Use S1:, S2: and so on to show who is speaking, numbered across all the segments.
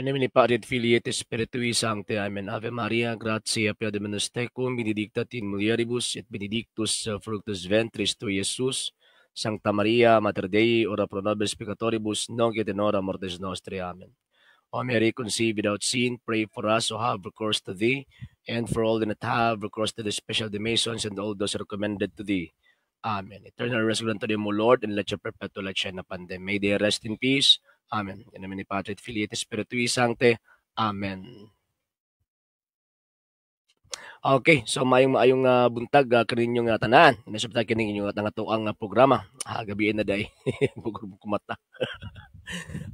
S1: In nomine Patris et Filii et Spiritui Sancti. Amen. Ave Maria, gratia plena Dominus tecum, benedicta tu in mulieribus, et benedictus fructus ventris tui, Iesus. Sancta Maria, Mater Dei, ora pro nobis peccatoribus, nunc et in hora mortis nostrae. Amen. O Mary, conceived without sin, pray for us who have recourse to thee, and for all that have recourse to the special the Masons and all those recommended to thee. Amen. Eternal rest grant to them, O Lord, and let your perpetual light shine upon them. May they rest in peace. Amen. In nomine Patris et Filii et Spiritui Sancti. Amen. Okay, so maayong maayong buntag kaninyong tanan. Nasabta kining inyong atang atoang programa. Ah, gabi na day. Bugog kumata.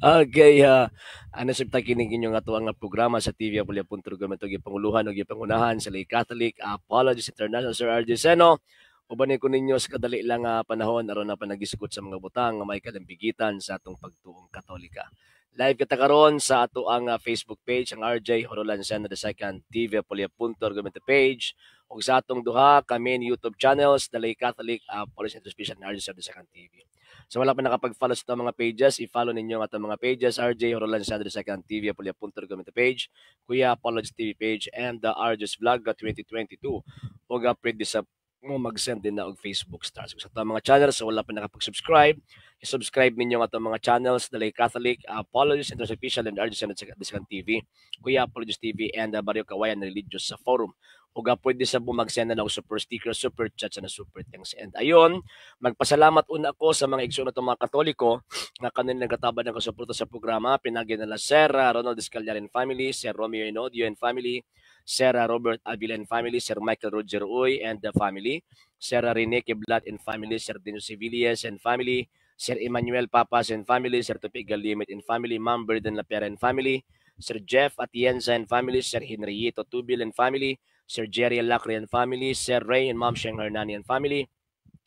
S1: Okay, ano sabta kining inyong atoang programa sa TV Apulia Punto Argumento, gipanguluhan o gipangunahan sa Lay Catholic Apologist International, Sir RJ Seno. Uban ko ninyo sa kadali lang panahon aron na panagisgot sa mga butang nga may kalambigitan sa atong pagtuong Katolika. Live kita karon sa ato ang Facebook page, ang RJ Jorolan Seno the Second TV Apulia Punto Argumento page, ug sa atong duha kami YouTube channels, the Lay Catholic Apologist International and RJ Seno the Second TV. So wala pa nakapag-follow sa itong mga pages, i-follow ninyo ang atong mga pages, RJ Jorolan Seno the Second TV Apulia Punto Argumento page, Kuya Apologist TV page, and the RJ's Vlog 2022. Ug pwede sa mo mag-send din na og Facebook stars. Sa atong mga channels, so wala pa nakapag-subscribe, i-subscribe ninyo ang atong mga channels, The Lay Catholic Apologist International Official and RJ Seno the Second TV, Kuya Apologist TV, and Barrio Kawayan Religious sa Forum. Ug pwede sa mo mag-send na og super sticker, super chat, na super thanks. And ayon, magpasalamat una ko sa mga igsoon natong mga Katoliko nga kanin nagatabang ng kasuporta sa programa. Pinagi nila Sir Ronald Escallar and family, Sir Romeo Enodio and family, Sir Robert Avila and family, Sir Michael Roger Uy and the family, Sir Rene Kiblat and family, Sir Dino Civilles and family, Sir Emmanuel Papas and family, Sir Tupi Galimit and family, Ma'am Berden Lapera and family, Sir Jeff Atienza and family, Sir Henriito Tubil and family, Sir Jerry Lacre and family, Sir Ray and Ma'am Sheng Hernani and family,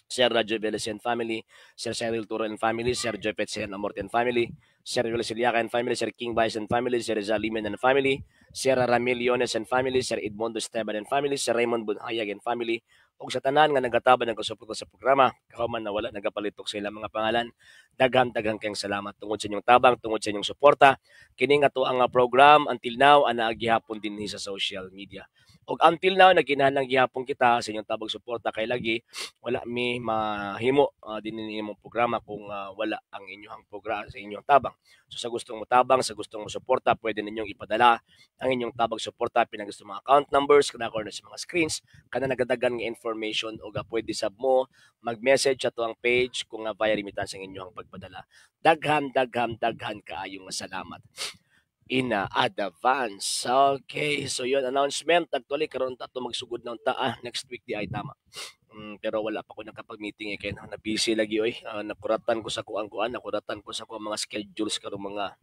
S1: Sir Rajo Velez and family, Sir Cyril Turo and family, Sir Jopet Sen Amorte and family, Sir Willis Siliaca and family, Sir King Vice and family, Sir Rizal Limen and family, Sir Ramil Leones and family, Sir Edmundo Esteban and family, Sir Raymond Bunhayag and family, ug sa tanan nga nagatabang ng kasuporta sa programa, kahuman na wala nagapalitok sa ilang mga pangalan, daghan-daghan kayong salamat tungod sa inyong tabang, tungod sa inyong suporta. Kini nga to ang program until now ana gihapon dinhi sa social media. Ug until now nagkinahanglan gihapon kita sa inyong tabang suporta kay lagi wala mi mahimo dinhi imong programa kung wala ang inyong programa sa inyong tabang. So sa gustong mo tabang, sa gustong mo suporta, pwede ninyong ipadala ang inyong tabang suporta pinag gusto mga account numbers kana na sa mga screens kana nagadagan nga information o pwede sab mo mag-message ato ang page kung via remittance ang inyong pagpadala. Daghan, daghan, daghan kaayong salamat in advance. Okay, so yun announcement. Actually karon ta to magsugod na unta next week di ay tama. Pero wala pa ko nakapag-meeting eh kay na busy lagi oy. Nakuratan ko sa kuang kuan, nakuratan ko sa kuang mga schedules karong mga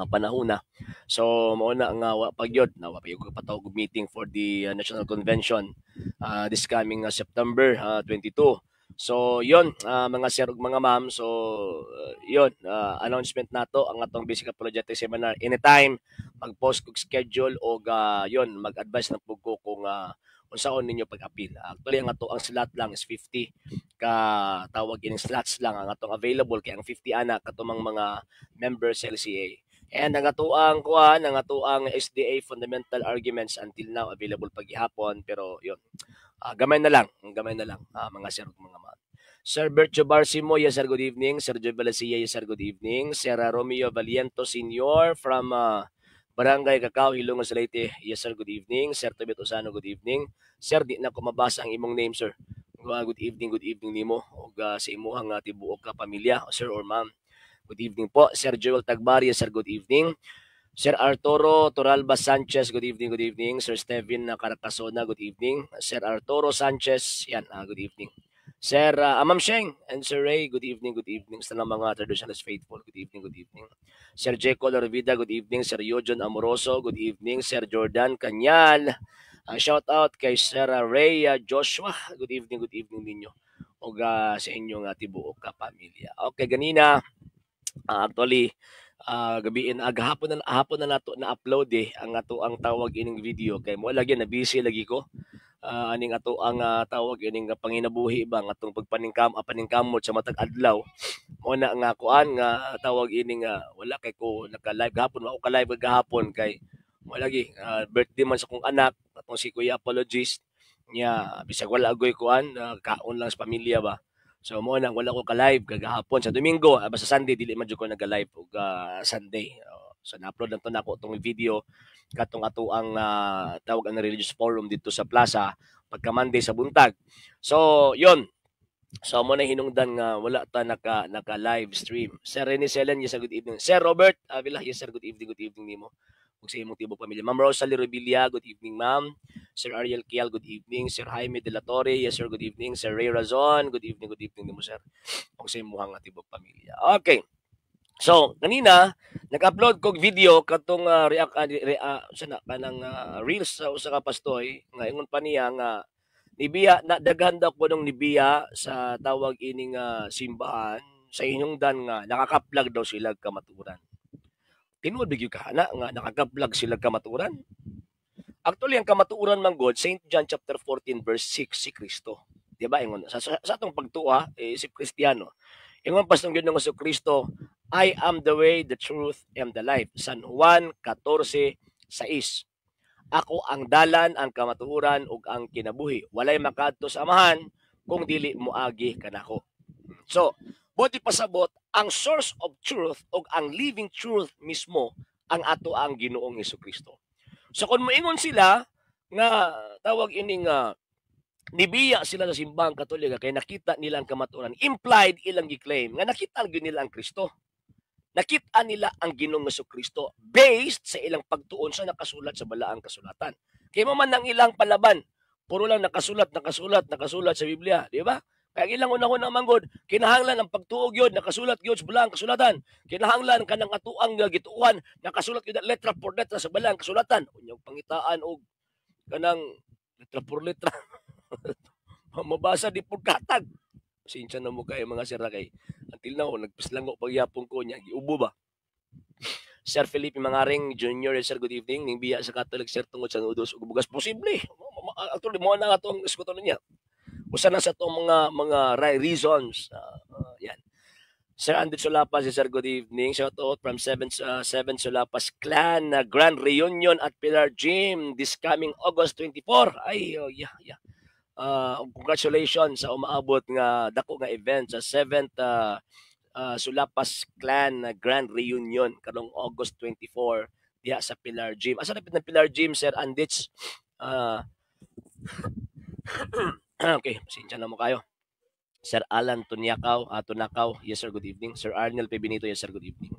S1: panahon na. So mao na nga wa pa gyud na wa pa gyud ko patawag og meeting for the National Convention this coming September 22. So yon, mga sir ug mga ma'am, so yon, announcement nato ang atong basic apologetic seminar. Anytime mag-post kog schedule og yon mag-advise na pud ko kung unsaon ninyo pag-apil. Actually ang ato ang slot lang is 50 ka tawag ining slots lang ang atong available kay ang 50 ana katumang mga members sa LCA. And ang atoang kuan, ang atoang SDA fundamental arguments until now available pagihapon, pero yon, gamay na lang, gamay na lang, mga sir ug mga ma'am. Sir Bertio Barcimo, yes sir, good evening. Sir Joe Valencia, yes sir, good evening. Sir Romeo Valiento Senior from Barangay Cacao, Hilongos, Leyte. Yes sir, good evening. Sir Tobit Osano, good evening. Sir, di na ko mabasa ang imong name, sir. Good evening nimo ug sa imuhang tibuok ka pamilya, sir or ma'am. Good evening po. Sir Joel Tagbari, yes sir, good evening. Sir Arturo Toralba Sanchez, good evening, good evening. Sir Steven Caracasona, good evening. Sir Arturo Sanchez, yan, good evening. Sir Amam Sheng and Sir Ray, good evening, good evening. Sa mga traditionalist faithful, good evening, good evening. Sir Jeco Lorvida, good evening. Sir Yojon Amoroso, good evening. Sir Jordan Canyal, shout out kay Sir Ray Joshua, good evening ninyo. O sa inyong tibuok ka pamilya. Okay, ganina, actually, Gabiin gahapon na, hapon na nato na upload eh ang ato ang tawag ining video kay mo lagi na busy lagi ko aning ato ang tawag ining panginabuhi ba nga atong pagpaningkamot sa matag adlaw. Mo na nga kuan nga tawag ining wala kay ko naka-live gahapon, wa ko ka-live gahapon kay mo lagi birthday man sa kong anak atong si Kuya Apologist niya, bisag wala agoy kuan, kaon lang sa pamilya ba. So mo nang wala ko ka-live kagahapon sa Domingo, basta Sunday dili man jud ko nag-live og Sunday. So na-upload lang to nako tong video katong ato ang tawag ang religious forum dito sa plaza pagka Monday sa buntag. So yon. So mo na hinungdan nga wala ta naka live stream. Sir Rene Selen, yes sir, good evening. Sir Robert Avila, yes sir, good evening, good evening nimo ug sa imong tibok pamilya. Ma'am Rosalie Rubilla, good evening, ma'am. Sir Ariel Kial, good evening. Sir Jaime De La Torre, yes sir, good evening. Sir Ray Razon, good evening nimo, sir, ug sa imong tibok pamilya. Okay. So, kanina nag-upload kog video katong react re, sana kanang reels sa usa ka pastoy nga ingon pa niya nga nibiya na daghan daw kunong nibiya sa tawag ining simbahan sa hinungdan nga nakakaplag daw sila kamaturan. Tinuod ba gyud ka na nga nakakaplag sila kamaturan? Actually, ang kamatuoran man gud, St. John chapter 14 verse 6, si Kristo. Di ba ingon sa atong pagtuo eh, si Kristiyano. Ingon pas ng Ginoong Kristo, "I am the way, the truth, and the life." San Juan 14:6. Ako ang dalan, ang kamatuoran ug ang kinabuhi. Walay makadto sa Amahan kung dili moagi kanako. So, buot ipasabot, ang source of truth ug ang living truth mismo ang ato ang Ginoong Kristo. So kung moingon sila nga tawag ining nibiya sila sa Simbahang Katolika kay nakita nila ang kamatuoran, implied ilang gi-claim nga nakita gyud nila ang Kristo. Nakita nila ang Ginoong Kristo based sa ilang pagtuon sa nakasulat sa Balaang Kasulatan. Kay mo man ang ilang palaban, puro lang nakasulat, nakasulat, nakasulat sa Biblia, di ba? Kaya ilang unang-unang manggod, kinahanglan ang pagtuo gyud nakasulat gyud sa Balaang Kasulatan. Kinahanglan kanang atuang gituohan, nakasulat gyud letra por letra sa Balaang Kasulatan. Unya pangitaan og kanang letra por letra. Mabasa di pud katag. Pasensya na mo kayo, mga sir, kay until now nagpaslango pagyapon ko niya giubo ba. Sir Felipe Mangaring Jr., sir, good evening. Ning biya sa Catholic, sir, tungod sa noodles ug bugas, posible. Actually mo na atong eskuto niya. Usa na sa atong mga reasons. Yan. Sir Andrew Sulapas, sir, good evening. Shout out from 7 Sulapas Clan Grand Reunion at Pilar Gym this coming August 24. Ay, oh, yeah. Congratulations sa umaabot nga dako nga event sa 7th Sulapas Clan Grand Reunion karong August 24 diha sa Pilar Gym. Asa dapit ng Pilar Gym, Sir Andits? Okay, pasensya na mo kayo. Sir Alan Tunakaw, yes sir, good evening. Sir Arnel P. Benito, yes sir, good evening.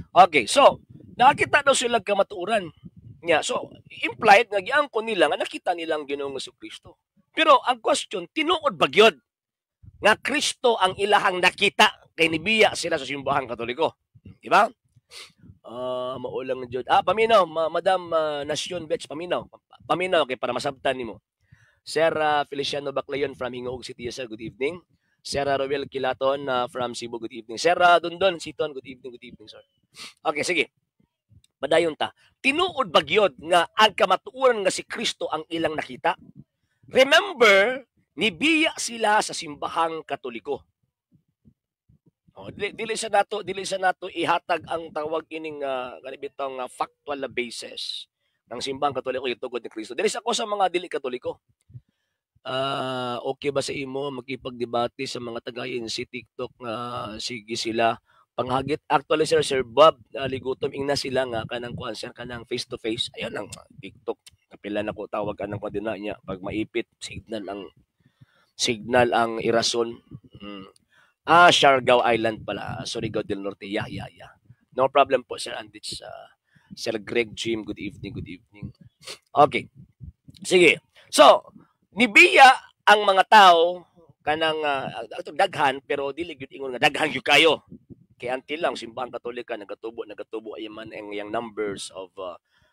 S1: Okay, so, nakakita daw sila kamatuoran. Nya, so, implied nga giangkon nila nga nakita nila ang Ginoong Kristo. Pero ang question, tinuod ba gyud nga Kristo ang ilahang nakita kay nibiya sila sa Simbahang Katoliko? Di ba? Maulang jud. Ah, paminaw, Madam Nasyon Betch, paminaw. Paminaw kay para masabtan nimo. Sir Feliciano Baclayon from Gingoog City, yes, sir, good evening. Sir Roel Kilaton from Cebu, good evening. Sir Dondon Siton, good evening, sir. Okay, sige. Padayon ta. Tinuod ba gyud nga ang kamatuoran nga si Kristo ang ilang nakita? Remember, nibiya sila sa Simbahang Katoliko. Oh, dili sa nato ihatag ang tawag ining kanibitong factual na basis ng Simbahang Katoliko itugod ni Kristo. Dili sa ko sa mga dili Katoliko. Okay ba sa imo makipagdebate sa mga taga-INC TikTok nga sige sila panghagit? Actually, sir, Sir Bob Ligutom, ingna sila nga kanang kuan, sir, kanang face to face. Ayon ang TikTok, kapila na ko tawag kanang kuan din na niya pag maipit signal ang irason. Ah, Siargao Island pala, Surigao del Norte. Yeah, no problem po, Sir Andits. Sir Greg Jim, good evening, good evening. Okay, sige. So nibiya ang mga tao kanang daghan, pero dili gyud ingon nga daghan gyud kayo kay until lang Simbahang Katolika nagatubo, nagatubo ay man ang yang numbers of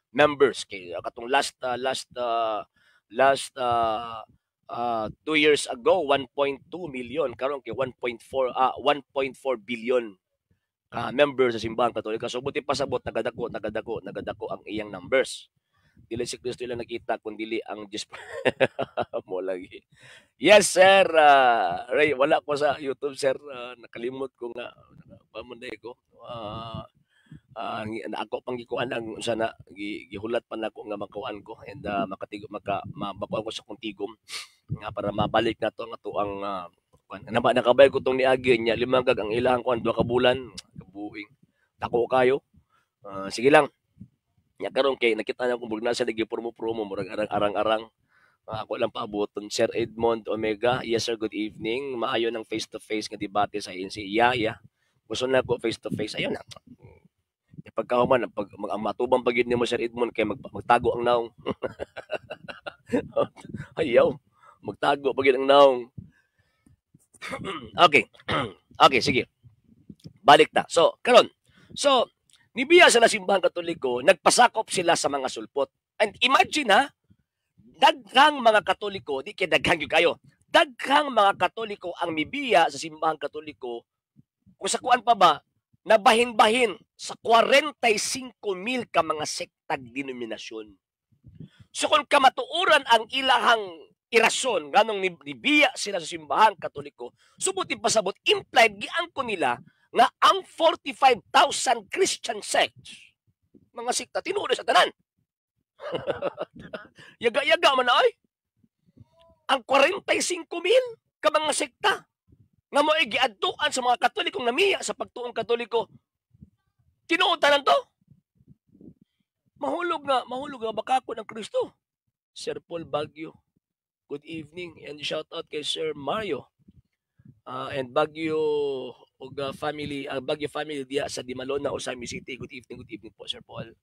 S1: members kay katong last 2 years ago 1.2 million, karon kay 1.4 1.4 billion. ka member sa Simbahang Katolika. So buti pasabot nagadako, nagadako, nagadako ang iyang numbers. Dili si Kristo ilang nakita kun dili ang Diyos mo lagi. Yes, sir. Ray, wala ko sa YouTube, sir. Nakalimot ko nga pamunday ko. Ako pang gikuan ang usa na gihulat pa nako nga makuan ko and makatigo maka mabakuan ko sa kong tigom nga para mabalik nato ang atoang kuan. Nakabay ko tong niagi nya limang kag ang ilang kuan 2 ka bulan, kabuing. Dako kayo. Sige lang. Nya karon kay nakita na ko murag nasa lagi promo-promo, murag arang-arang-arang. Ako lang paaboton. Sir Edmond Omega, yes sir, good evening. Maayo ng face to face nga debate sa ANC. Yeah. Gusto na ko face to face. Ayun na. E pagkahuman, ang matubang pag nimo, Sir Edmond, kay magtago ang naong. Ayaw. Magtago pag ang naong. Okay. Okay, sige. Balik ta. So, karon. So, nibiya sila Simbahang Katoliko, nagpasakop sila sa mga sulpot. And imagine ha, daghang mga Katoliko, di kay daghang gyud kayo. Daghang mga Katoliko ang mibiya sa Simbahang Katoliko kung sa kuan pa ba, nabahin-bahin sa 45 mil ka mga sektag denominasyon. So kung kamatuoran ang ilahang irason nganong nibiya sila sa Simbahang Katoliko, subuti pasabot implied giangko nila nga ang 45,000 Christian sects, mga sekta, tinuod sa tanan. Yaga-yaga man ay. Ang 45 mil ka mga sekta nga mo'y giadtuan sa mga Katolikong namiya sa pagtuong Katoliko. Tinuod tanan to. Mahulog nga bakako ng Kristo. Sir Paul Baguio, good evening and shout out kay Sir Mario and Baguio ug family, Baguio family diya sa Dimalona, Ozamiz City. Good evening po, Sir Paul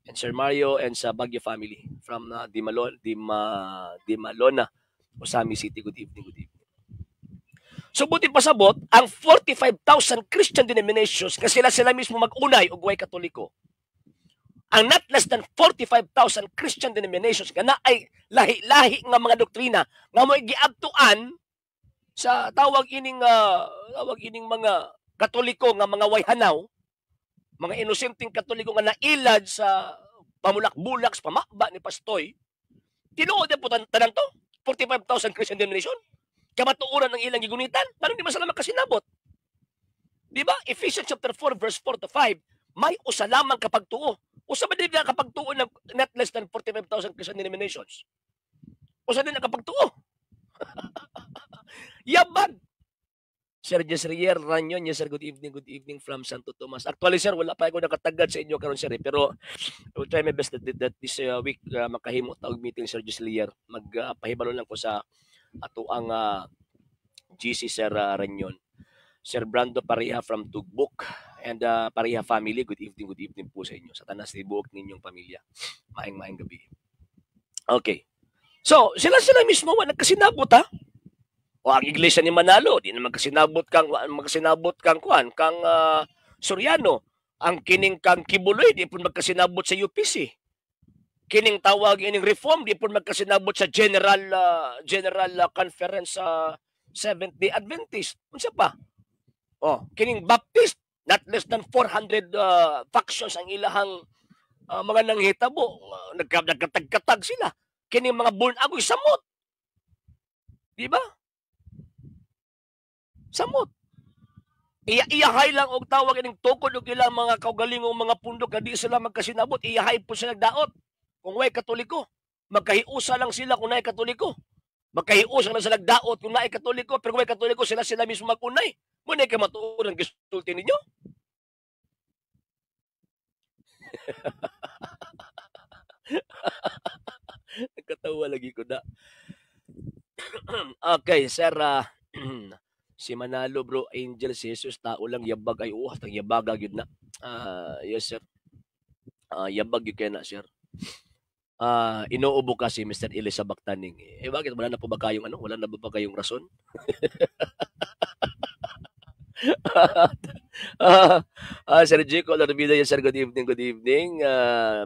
S1: and Sir Mario and sa Baguio family from Dimalona, Ozamiz City. Good evening, good evening. So buti pasabot, ang 45,000 Christian denominations nga sila sila mismo mag-unay og way Katoliko. Ang not less than 45,000 Christian denominations nga naay lahi-lahi nga mga doktrina nga mo'y giabtuan sa tawag ining mga Katoliko nga mga wayhanaw, mga inosenteng Katoliko nga nailad sa pamulak-bulak sa pamaba ni Pastoy, tinuod po tanan to, 45,000 Christian denomination. Kamatuoran ng ilang gigunitan, nganong di man sila makasinabot? Di ba? Ephesians chapter 4 verse 4 to 5, may usa lamang kapagtuo. Usa ba din na kapagtuo ng not less than 45,000 Christian denominations? Usa din ang kapagtuo. Yabag! Sir Jesrier Ranyon, yes sir, good evening from Santo Tomas. Actually sir, wala pa ako nakatagad sa inyo karon, sir, eh, pero I will try my best that this week makahimo ta og meeting, Sir Jesrier. Magpahibalo lang ko sa ato ang GC, Sir Ranyon. Sir Brando Pareha from Tugbok and Pareha family, good evening po sa inyo. Sa tanas tibuok ninyong pamilya. Maayong maayong gabi. Okay. So, sila-sila mismo wa nagkasinabot ha. O ang iglesia ni Manalo, di na magkasinabot kang kuan, kang Soriano. Ang kining kang Quiboloy, di pud magkasinabot sa UPC. Kining tawag ining Reform, di pud magkasinabot sa General Conference sa Seventh Day Adventist. Unsa pa? Oh, kining Baptist, not less than 400 factions ang ilahang mga nanghitabo. Nagkatag-katag sila. Kining mga born agoy samot. Di ba? Samot. Iya-iyahay lang og tawag ining tukod og ilang mga kaugalingong mga pundok nga di sila magkasinabot, iyahay po sila nagdaot. Kung way Katoliko, magkahiusa lang sila kung naay Katoliko. Magkahiusa lang sila nagdaot kung naay Katoliko, pero kung way Katoliko, sila sila mismo magunay. Mao na kamatuoran ang gisulti ninyo. Nagkatawa lagi ko na. Okay, sir, si Manalo bro, Angel, si Jesus, tao lang, yabag ay oh, tang yabaga gyud na. Yes sir. Yabag gyud kay na, sir. Inuubo ka si Mr. Elisa Baktaning. Eh bakit wala na po ba kayong ano? Wala na ba kayong rason? Sir Jico Larbida, yes sir, good evening, good evening.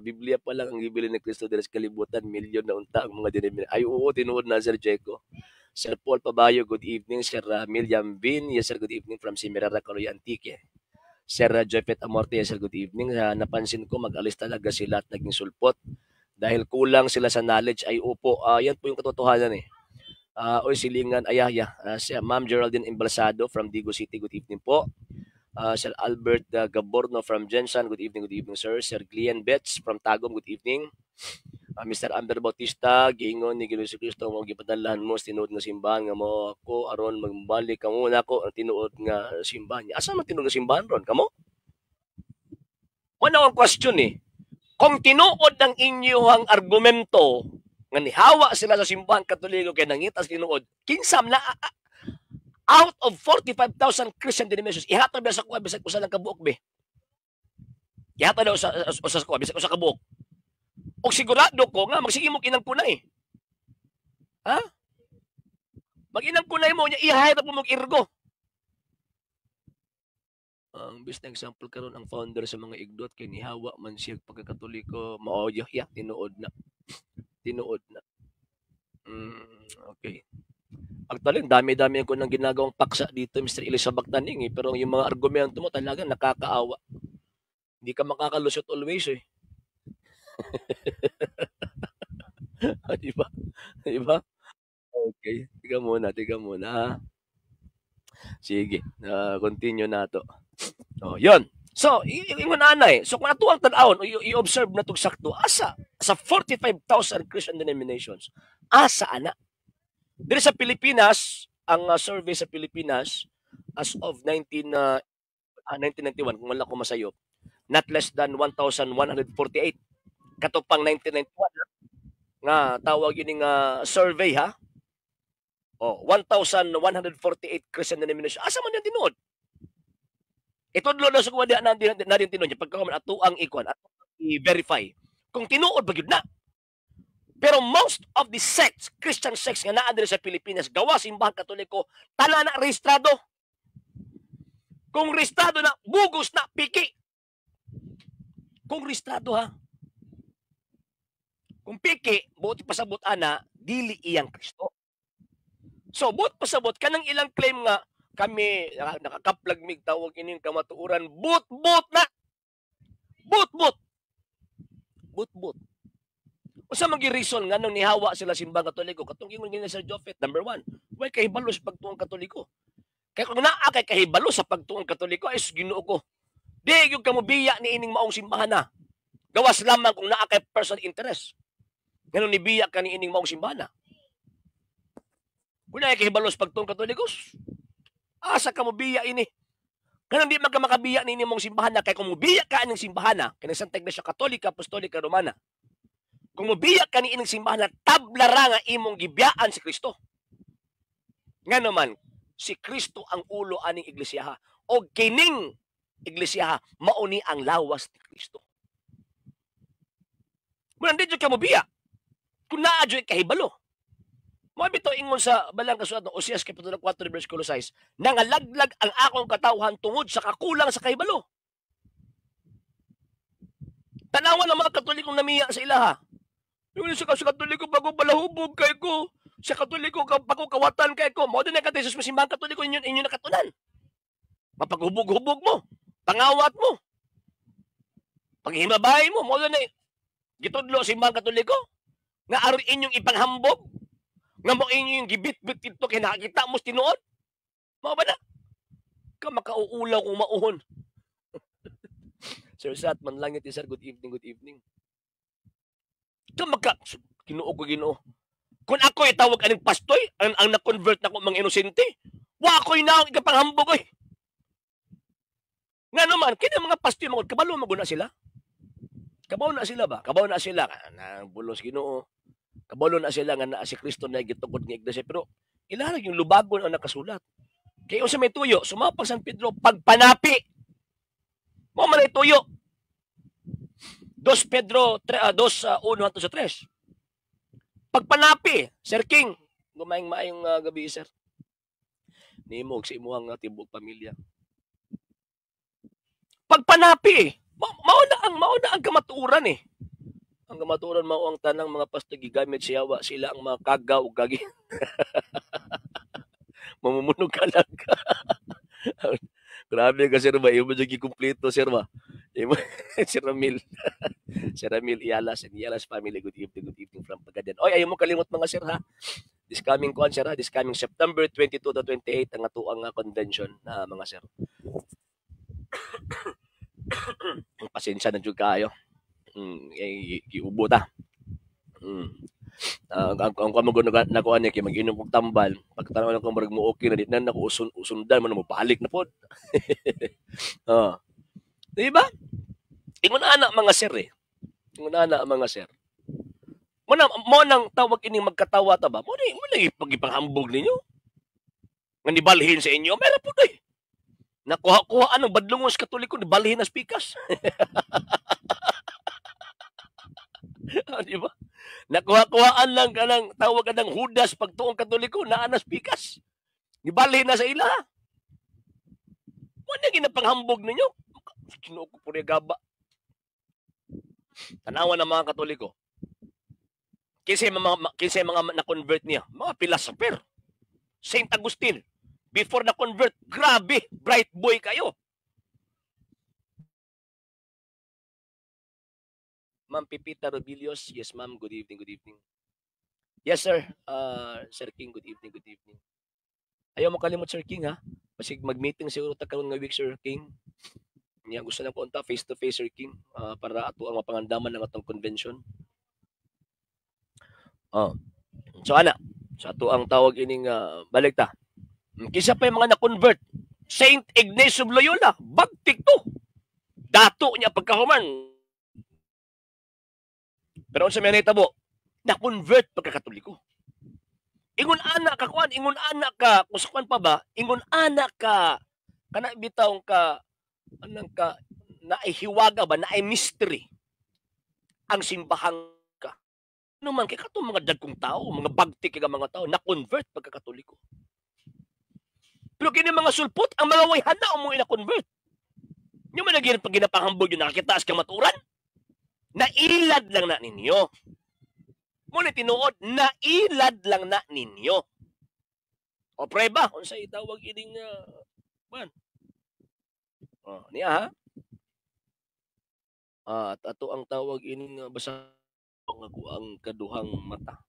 S1: Biblia pa lang ang gibili ni Kristo diri sa kalibutan, milyon na unta ang mga denomin. Ay oo, tinuod na, Sir Jico. Sir Paul Pabayo, good evening. Sir William Bin, yes sir, good evening from Semirara, Caloy, Antique. Sir Jeffet Amorte, sir, good evening. Napansin ko mag-alis talaga sila at naging sulpot dahil kulang sila sa knowledge. Ay upo, yan po yung katotohanan eh. Oy, silingan, ayaya. Si Ma'am Geraldine Embalsado from Digos City, good evening po. Sir Albert Gaborno from Jensen, good evening, sir. Sir Glenn Betts from Tagum, good evening. Mr. Amber Bautista, giingon ni Ginoong Kristo mo gipadalahan mo sa tinuod nga simbahan nga mo ako aron magbalik kamo nako ang tinuod nga simbahan. Asa man tinuod nga simbahan ron kamo? Mao ang question eh. Kung tinuod ang inyong argumento nga nihawa sila sa Simbahan Katoliko kay nangita sa tinuod, kinsa na out of 45,000 Christian denominations, ihatag ba sa kuha bisag usa lang kabuok be? Ihatag daw sa kuha bisag usa ka buok. Og sigurado ko nga magsige mo kinang kunay. Ha? Mag-inang kunay mo nya ihay ra po mong irgo. Ang best na example karon ang founder sa mga Igdot kay nihawa man siya pagkakatoliko, mao ya, tinuod na. Tinuod na. Okay. Actually, ang dami-dami ko nang ginagawang paksa dito, Mr. Elizabeth Taning, eh, pero yung mga argumento mo talaga nakakaawa. Hindi ka makakalusot always eh. Di ba? Di ba? Okay, tika muna, tika muna ha. Sige, continue na to. Oh, yun. So, ingon anay. So, kung ato ang tan-awon, i-observe na tug sakto, asa sa 45,000 Christian denominations, asa ana? Diri sa Pilipinas, ang survey sa Pilipinas as of 1991, kung wala ko masayop, not less than 1,148. Katupang 1991 nga tawag ini nga survey ha. Oh, 1,148 Christian denomination. Asa man yung tinuod? Itudlo na sa kuwa na na din tinuod pagka man ato ang ikuan, ato i-verify kung tinuod ba gyud na. Pero most of the sects, Christian sects nga naa diri sa Pilipinas, gawa Simbahan Katoliko, tanan na rehistrado. Kung rehistrado na, bugos na, piki. Kung rehistrado ha. Kung piki, buot pasabot ana, dili iyang Kristo. So, buot pasabot, kanang ilang claim nga, kami, nakakaplag mig tawag ining kamatuoran, but-but na! But-but! But-but. Unsa man reason nga nung nihawa sila Simbang Katoliko? Katong ingon ni Sir Jophet, number one, way kahibalo sa pagtuong Katoliko. Kaya kung naa kay kahibalo sa pagtuong Katoliko, ay Ginoo ko. Di gyud kamo biya ni ining maong simbahan na. Gawas lamang kung naa kay personal interest. Ngano ni biya ka ni ining maong simbahan na. Kung naa kay kahibalo sa pagtuong Katoliko, asa ka mo biya ini? Kanang di man ka makabiya ni ining maong simbahan na, kay kung mobiya ka aning simbahan na, kanang Santa Iglesia Katolika Apostolika Romana, kung mobiya ka ni ining simbahan na, tabla ra nga imong gibiyaan si Kristo. Nga naman, si Kristo ang ulo aning iglesia o kining iglesia mao ni ang lawas ni Kristo. Muna di ka mobiya kung naa jud kahibalo. Mao bitaw ingon sa balang kasulat ng Oseas kapitulo 4 bersikulo 6, nangalaglag ang akong katawhan tungod sa kakulang sa kahibalo. Tanawan ang mga Katolikong namiya sa ilaha. Yung sa Katoliko bago balahubog kay ko, sa Katoliko bago kawatan kay ko, mao din ang katesis mo Simbahang Katoliko inyo inyo nakatunan. Mapaghubog-hubog mo, pangawat mo, paghimabay mo, mao din gitudlo Simbahang Katoliko nga aron inyong ipanghambog, nga mo inyong gibit-bit dito kay nakakita mo tinuod. Mao ba na? Ka makauulaw kung mauhon. Sir Sat, manlangit sir, good evening, good evening. Ka maka, Ginoo ko Ginoo. Kung ako itawag aning pastoy, ang na-convert na ko mga inosente, wa ako'y naong ikapanghambog oy. Nga naman, kini mga pastoy mga kabalo maguna sila. Kabaw na sila ba? Kabaw na sila na bulos Ginoo. Kabalo na sila nga naa si Kristo na gitukod nga iglesia, pero ilarag yung lubagon ang nakasulat. Kay unsa may tuyo, sumapag San Pedro pagpanapi. Mao man ay tuyo. 2 Pedro 3, 2 1 hangtod sa 3. Pagpanapi, Sir King, gumayng maayong gabi, sir. Nimo sa imuhang tibuok pamilya. Pagpanapi, mao na ang kamatuoran eh. Ang kamatuoran mao ang tanang mga pastor gigamit siya wa sila ang mga kagaw gagi. Mamumunog ka lang. Grabe ka, sir, ba? Imo jud gikumpleto, sir, ba? Imo Sir Ramil. Sir Ramil Iyalas and Iyalas family, good evening from Pagadian. Oy, ayaw mo kalimot, mga sir, ha. This coming kuan, sir, ha, this coming September 22 to 28 ang atoang convention na, mga sir. Pasensya na jud kaayo. Eh, giubo ta. Ang kuan mo nakuan niya kay mag-inom og tambal, pagkatanaw nako murag mo okay na, di na nako usundan man mo balik na pod. Oh. Di ba? Ingon ana, mga sir, eh. Ingon ana, mga sir. Mo nang tawag ining magkatawa ta ba? Mo na pagipanghambog ninyo. Nga nibalhin sa inyo, meron po eh. Nakuha-kuha anong badlungos Katoliko, nibalhin na spikas. Di ba? Nakuha-kuhaan lang kanang tawag ka ng Judas pagtuong Katoliko, naa na spikas. Nibalhin na sa ila. Mo na ginapanghambog ninyo. Ginoo ko puri gaba. Tanawa ng mga Katoliko. Kinsa mga na-convert niya? Mga philosopher. Saint Augustine, before na-convert, grabe, bright boy kayo. Ma'am Pipita Robilios, yes ma'am, good evening, good evening. Yes sir, Sir King, good evening, good evening. Ayaw mo kalimot, Sir King, ha. Basig mag-meeting siguro ta karon nga week, Sir King. Niya gusto na ko unta face to face, Sir King, para ato ang mapangandaman ng atong convention. Oh. So ana, sa ato ang tawag ining balik ta. Kinsa pa yung mga na-convert? Saint Ignatius of Loyola, bagtik to. Dato niya pagkahuman. Pero unsa may nahitabo? Na-convert pagkakatoliko. Ingon ana ka kuan, ingon ana ka, kung sa kuan pa ba, ingon ana ka kana bitaw ka anang ka naihiwaga ba, naay mystery ang simbahang ka. Ano man kay katong mga dagkong tao, mga bagtik kay mga tao na-convert pagkakatoliko. Pero kini mga sulpot, ang mga way hana mo ina-convert. Nyo man lagi pag ginapahambog yung nakakitaas kang maturan. Nailad lang na ninyo. Muna tinuod, nailad lang na ninyo. O prueba, unsa itawag ining man. Oh, niya ha. At ato ang tawag ining basta ang ako ang kaduhang mata.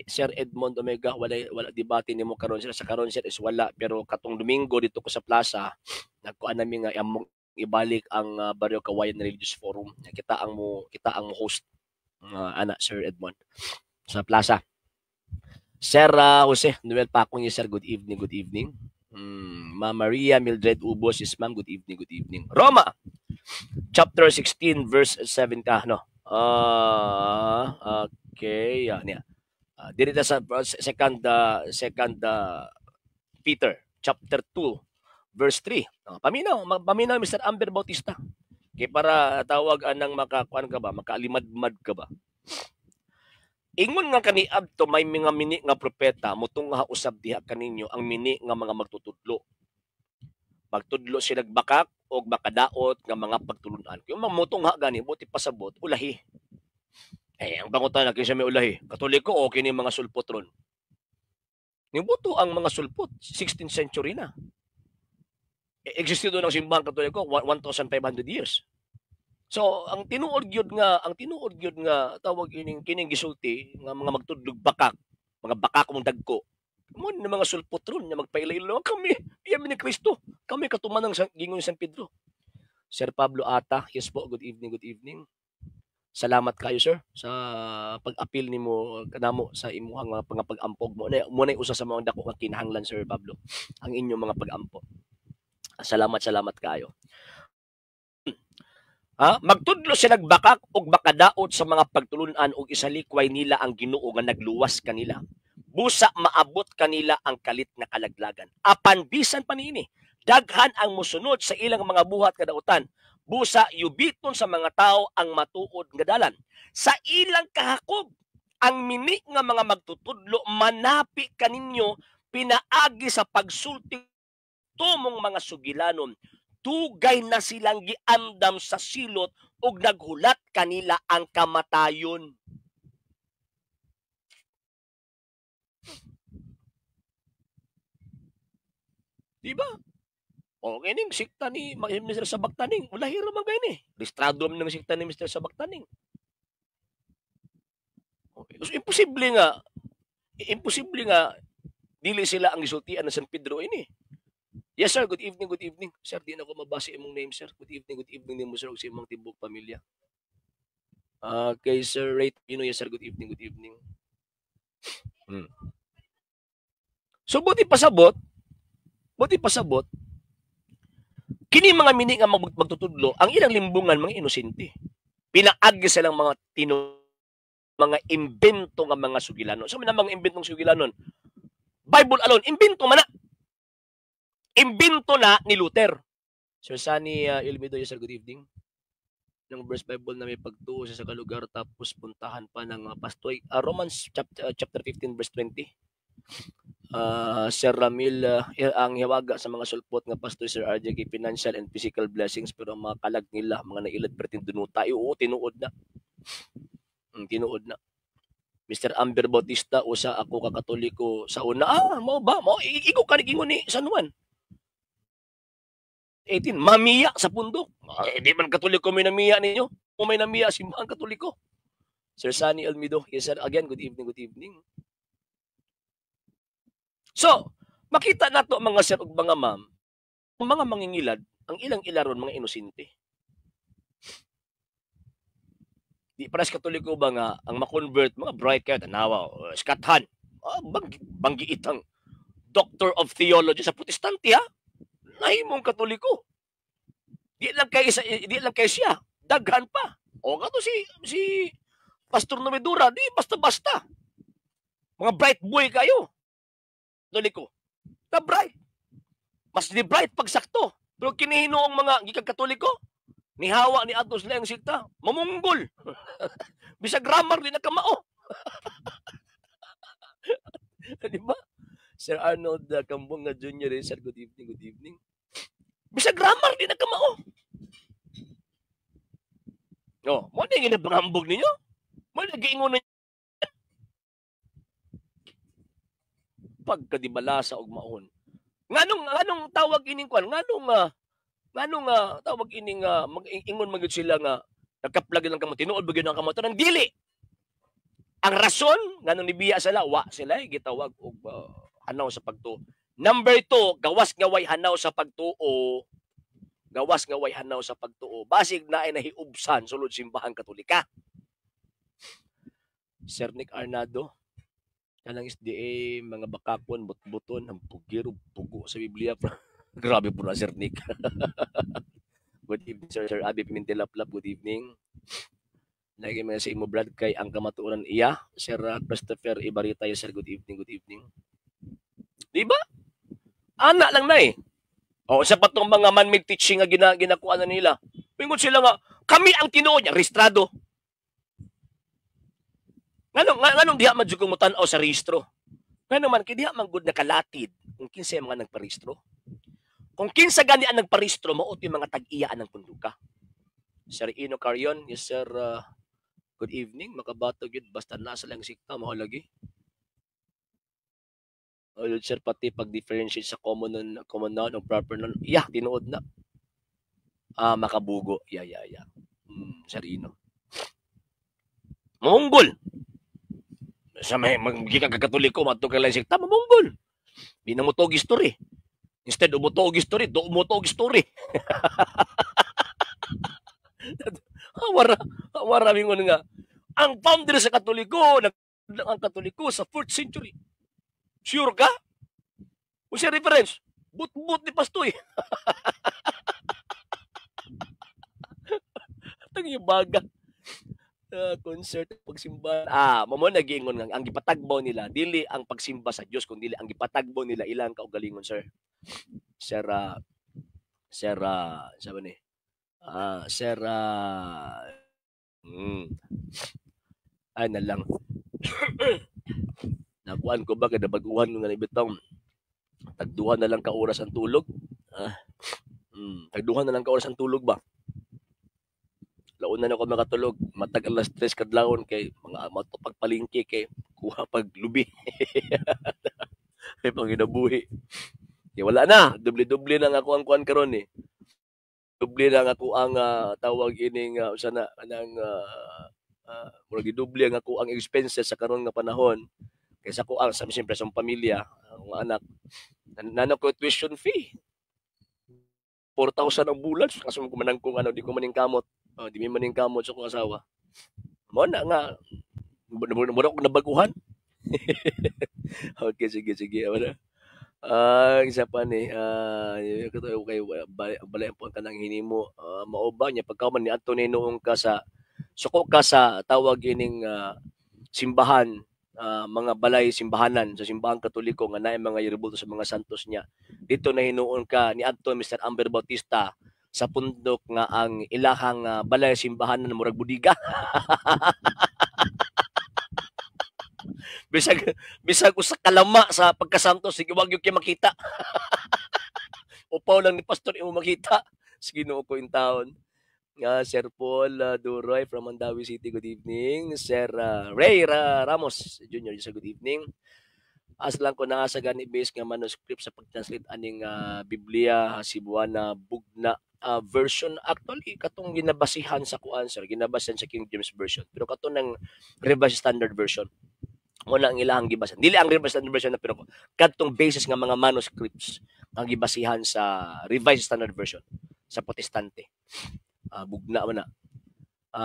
S1: Sir Edmond Omega, wala wala debate nimo karon, sir. Sa karon, sir, is wala, pero katong Domingo dito ko sa plaza nagkuan nami nga among ibalik ang Barrio Kawayan Religious Forum. Kita ang mo host ana, Sir Edmond, sa plaza. Sir Jose Noel Pacong, sir, good evening, good evening. Ma'am Maria Mildred Ubos is ma'am, good evening, good evening. Roma chapter 16 verse 7 ka no. Okay, niya. Diri ta sa second Peter chapter 2 verse 3. Paminaw, paminaw Mr. Amber Bautista. Kay para tawag anang makakuan ka ba, makaalimadmad ka ba? Ingon nga kaniadto may mga mini nga propeta mutungha usab diha kaninyo ang mini nga mga magtutudlo. Magtudlo sila bakak og makadaot nga mga pagtulunan. Kung mutungha gani buti pasabot ulahi. Eh, ang pangutana, kinsa may ulahi? Katoliko o kini mga sulpot ron? Nibuto ang mga sulpot 16th century na. E, existido ng simbahang Katoliko 1,500 years. So, ang tinuod gyud nga tawag ining kining gisulti nga mga magtudlog bakak, mga bakak mong dagko. Mo ni mga sulpot ron nga magpaila-ila kami. Iya ni Kristo. Kami katuman ng gingon ni San Pedro. Sir Pablo Ata, yes po, good evening, good evening. Salamat kayo, sir, sa pag-apil nimo kanamo sa imuhang mga pag-ampog mo. Mo na usa sa mga dako nga kinahanglan, Sir Pablo, ang inyong mga pag-ampo. Salamat, salamat kayo. Ha? Magtudlo sila bakak og makadaot sa mga pagtulunan og isalikway nila ang Ginoo nga nagluwas kanila. Busa maabot kanila ang kalit nga kalaglagan. Apan bisan pa niini, daghan ang mosunod sa ilang mga buhat kadautan. Busa yubiton sa mga tao ang matuod nga dalan. Sa ilang kahakob, ang mini nga mga magtutudlo manapi kaninyo pinaagi sa pagsulti tumong mga sugilanon. Dugay na silang giandam sa silot ug naghulat kanila ang kamatayon. Di ba? O kining sikta ni Mr. Sabaktaning, ulahi ra man kay ni. Rehistrado man ng sikta ni Mr. Sabaktaning. Okay. So imposible nga dili sila ang gisultian ng San Pedro ini. Yes sir, good evening, good evening. Sir, di na ko mabasa imong name, sir. Good evening nimo, sir, ug sa imong tibuok pamilya. Okay, Sir Ray, yes sir, good evening, good evening. So buti pasabot, kini mga mini nga magtutudlo, ang ilang limbungan mga inosente. Pinaagi silang mga tino mga imbento nga mga sugilanon. So man mga imbentong sugilanon? Bible alone, imbento man na. Imbento na ni Luther. Sir Sunny Ilmido, yes sir, good evening. Ng verse Bible na may pagtuo sa lugar tapos puntahan pa ng pastoy. Romans chapter 15 verse 20. Sir Ramil, ang hiwaga sa mga sulpot nga pastoy, Sir RJ, financial and physical blessings, pero ang mga kalag nila mga nailad perting dunuta. Oo, tinuod na. Tinuod na. Mr. Amber Bautista, usa ako ka Katoliko sa una. Ah, mao ba? Mao igo ka ingon ni San Juan. 18, mamiya sa pundok. Ay, di man Katoliko may namiya ninyo. Kung may namiya, simbahang Katoliko. Sir Sunny Almido, yes sir, again, good evening, good evening. So, makita nato, mga sir ug mga ma'am, ang mga mangingilad, ang ilang ilaron mga inosente. Di pares Katoliko ba nga ang ma-convert mga bright kayo, tanawa, skathan, banggiitang Doctor of Theology sa Protestante ha, nahimong Katoliko. Di lang kay siya, daghan pa. O kato si si Pastor Nomedura, di basta-basta. Mga bright boy kayo. Katoliko. Na bright. Mas di bright pag sakto. Pero kinihinoong mga gikan Katoliko, nihawa ni Atos lang sikta, mamunggol. Bisag grammar di na kamao. Di ba? Sir Arnold Kambunga Jr., eh, sir, good evening, good evening. Bisag grammar di na kamao. Oh, mo na ginabangambog ninyo? Mo na giingon ninyo? Pagkadibalasa og maon. Nganong tawag ining kwan? Nganong tawag ining mag-ingon man gyud sila nga nagkaplag lang kamo, tinuod ba gyud ang kamo? Tanang dili. Ang rason nganong nibiya sila, wa sila eh, gitawag og hanaw sa pagtuo. Number 2, gawas nga way hanaw sa pagtuo. Gawas nga way hanaw sa pagtuo. Basig na ay nahiubsan sulod simbahan Katolika. Sir Nick Arnado, kanang SDA, mga bakakon, butbuton, ang pugiro, pugo sa Biblia. Grabe po na, Sir Nick. Good evening, Sir, Sir Abby Pimentel-Laplap. Good evening. Lagi mga sa imo, Brad, kay ang kamatuoran iya. Sir Christopher Ibarita, yes, sir, good evening, good evening. Di ba? Ana lang na eh. O, sa patong mga man-made teaching nga ginakuha na nila. Pingon sila nga, kami ang tinuod niya, rehistrado. Nganong diha man jud kong motan-aw sa rehistro? Ngano man kay diha man gud nakalatid kung kinsa mga nagparehistro. Kung kinsa gani ang nagparehistro, mao yung mga tag-iya ang punduka. Sir Ino Carion, yes sir, good evening. Makabato gyud basta nasa lang sikta mao lagi. O yun, sir, pati pag-differentiate sa common noun o proper noun, yeah, tinuod na. Ah, makabugo. Yeah. Sir Ino. Monggol. Sa may magiging Katoliko, madto ka lang sikta, mamonggol. Di na mo to story. Instead, umuto og story, do umuto og story. Wara, wara mingon nga. Ang founder sa Katoliko, ang Katoliko sa 4th century. Sure ka? Kung siya reference, but-but ni Pastoy. Tangi baga. Concert pagsimba. Ah, mo nagiingon nga ang gipatagbaw nila dili ang pagsimba sa Dios kun dili ang gipatagbaw nila ilang kaugalingon, sir. Sir sir sabi ni. Ah, sir ay na lang. Nakuan ko ba kay nabaguhan nga ibitong tagduha na lang ka oras ang tulog. Ah, tagduha na lang ka oras ang tulog ba? Laon na ako makatulog, matag alas 3 kadlawon kay mga matupagpalingki kay kuha pag lubi. Kay panginabuhi. Ya, wala na, doble-doble na nga ako ang kuan karon eh. Doble na nga ako ang tawag ining usa na anang murag gidoble ang ako ang expenses sa karon nga panahon. Kaysa ko ang sa siyempre sa pamilya, akong anak. Nana ko tuition fee. 4,000 ang bulan kaso ko manang kung ano, di ko maningkamot. Oh, di mi maningkamot sa akong asawa. Mo na nga mura ko nabaguhan. Okay, sige sige. Wala. Ah, isa pa ni kay balay po kanang hinimo, mao ba niya pagka man niadto ni noong ka sa suko ka sa tawag ining simbahan, mga balay simbahanan sa Simbahang Katoliko nga naay mga rebulto sa mga santos niya. Dito na hinuon ka niadto Mr. Amber Bautista sa pundok nga ang ilahang balay simbahanan murag budiga. Bisag usa kalama sa pagkasantos, sige wag gyud kay makita. Upaw lang ni pastor imo makita. Sige, Ginoo ko in taon. Sir Paul Duroy from Mandaue City, good evening. Sir Ray Ramos Jr., sir, good evening. As lang ko naa sa gani base nga manuscript sa pag-translate aning Biblia Cebuana Bugna version. Actually, katong ginabasihan sa kuan, sir, ginabasihan sa King James Version. Pero katong ng Revised Standard Version mo na ang ilahang gibasan. Dili ang Revised Standard Version na, pero kadtong basis nga mga manuscripts ang gibasihan sa Revised Standard Version sa Protestante. Bugna man na.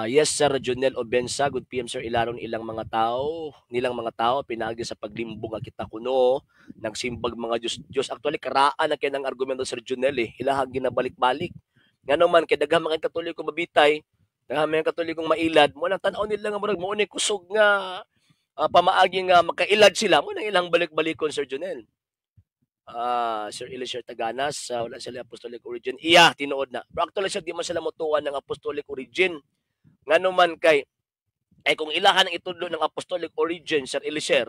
S1: Yes, Sir Junel Obensa, good PM, sir. Ilaron ilang mga tao, nilang mga tao pinaagi sa paglimbong nga kita kuno nagsimbag mga Diyos Diyos. Actually, karaan na kay ng argumento, Sir Junel eh. Ilahang ginabalik-balik. Ngano man kay daghang mga Katoliko mabitay, daghang mga Katolikong mailad, mo nang tan-aw nila nga murag mo ni kusog nga pamaagi nga makailad sila, mo nang ilang balik-balikon, Sir Junel. Sir Elisher Taganas, wala sila apostolic origin. Iya, tinuod na. Pero actually, sir, di man sila motuan ng apostolic origin. Ngano man kay ay kung ilahan ang itudlo ng apostolic origin, Sir Elisher,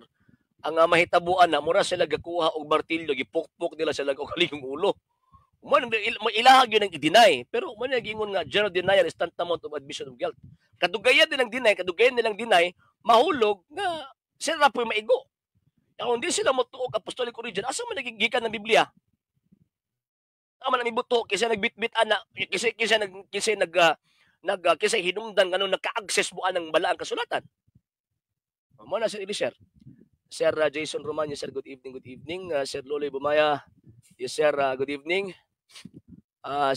S1: ang mahitabuan na mura sila gakuha og martilyo, gipukpok nila sila og kalingong ulo. Man ilaha gyud ang i-deny, pero man gingon nga general denial is tantamount of admission of guilt. Kadugayan din ang deny, kadugayan nilang deny, mahulog nga sila ra po'y maigo. Kung di sila motuo og apostolic origin, asa man nagigikan ng Biblia? Asa man ang ibuto kaysa nagbitbit ana, kaysa nag kaysa hinungdan ngano naka-access mo anang balaang kasulatan. Mo na, Sir Elisher. Sir Jason Romano, sir, good evening, good evening. Sir Loloy Bumaya, yes sir, good evening.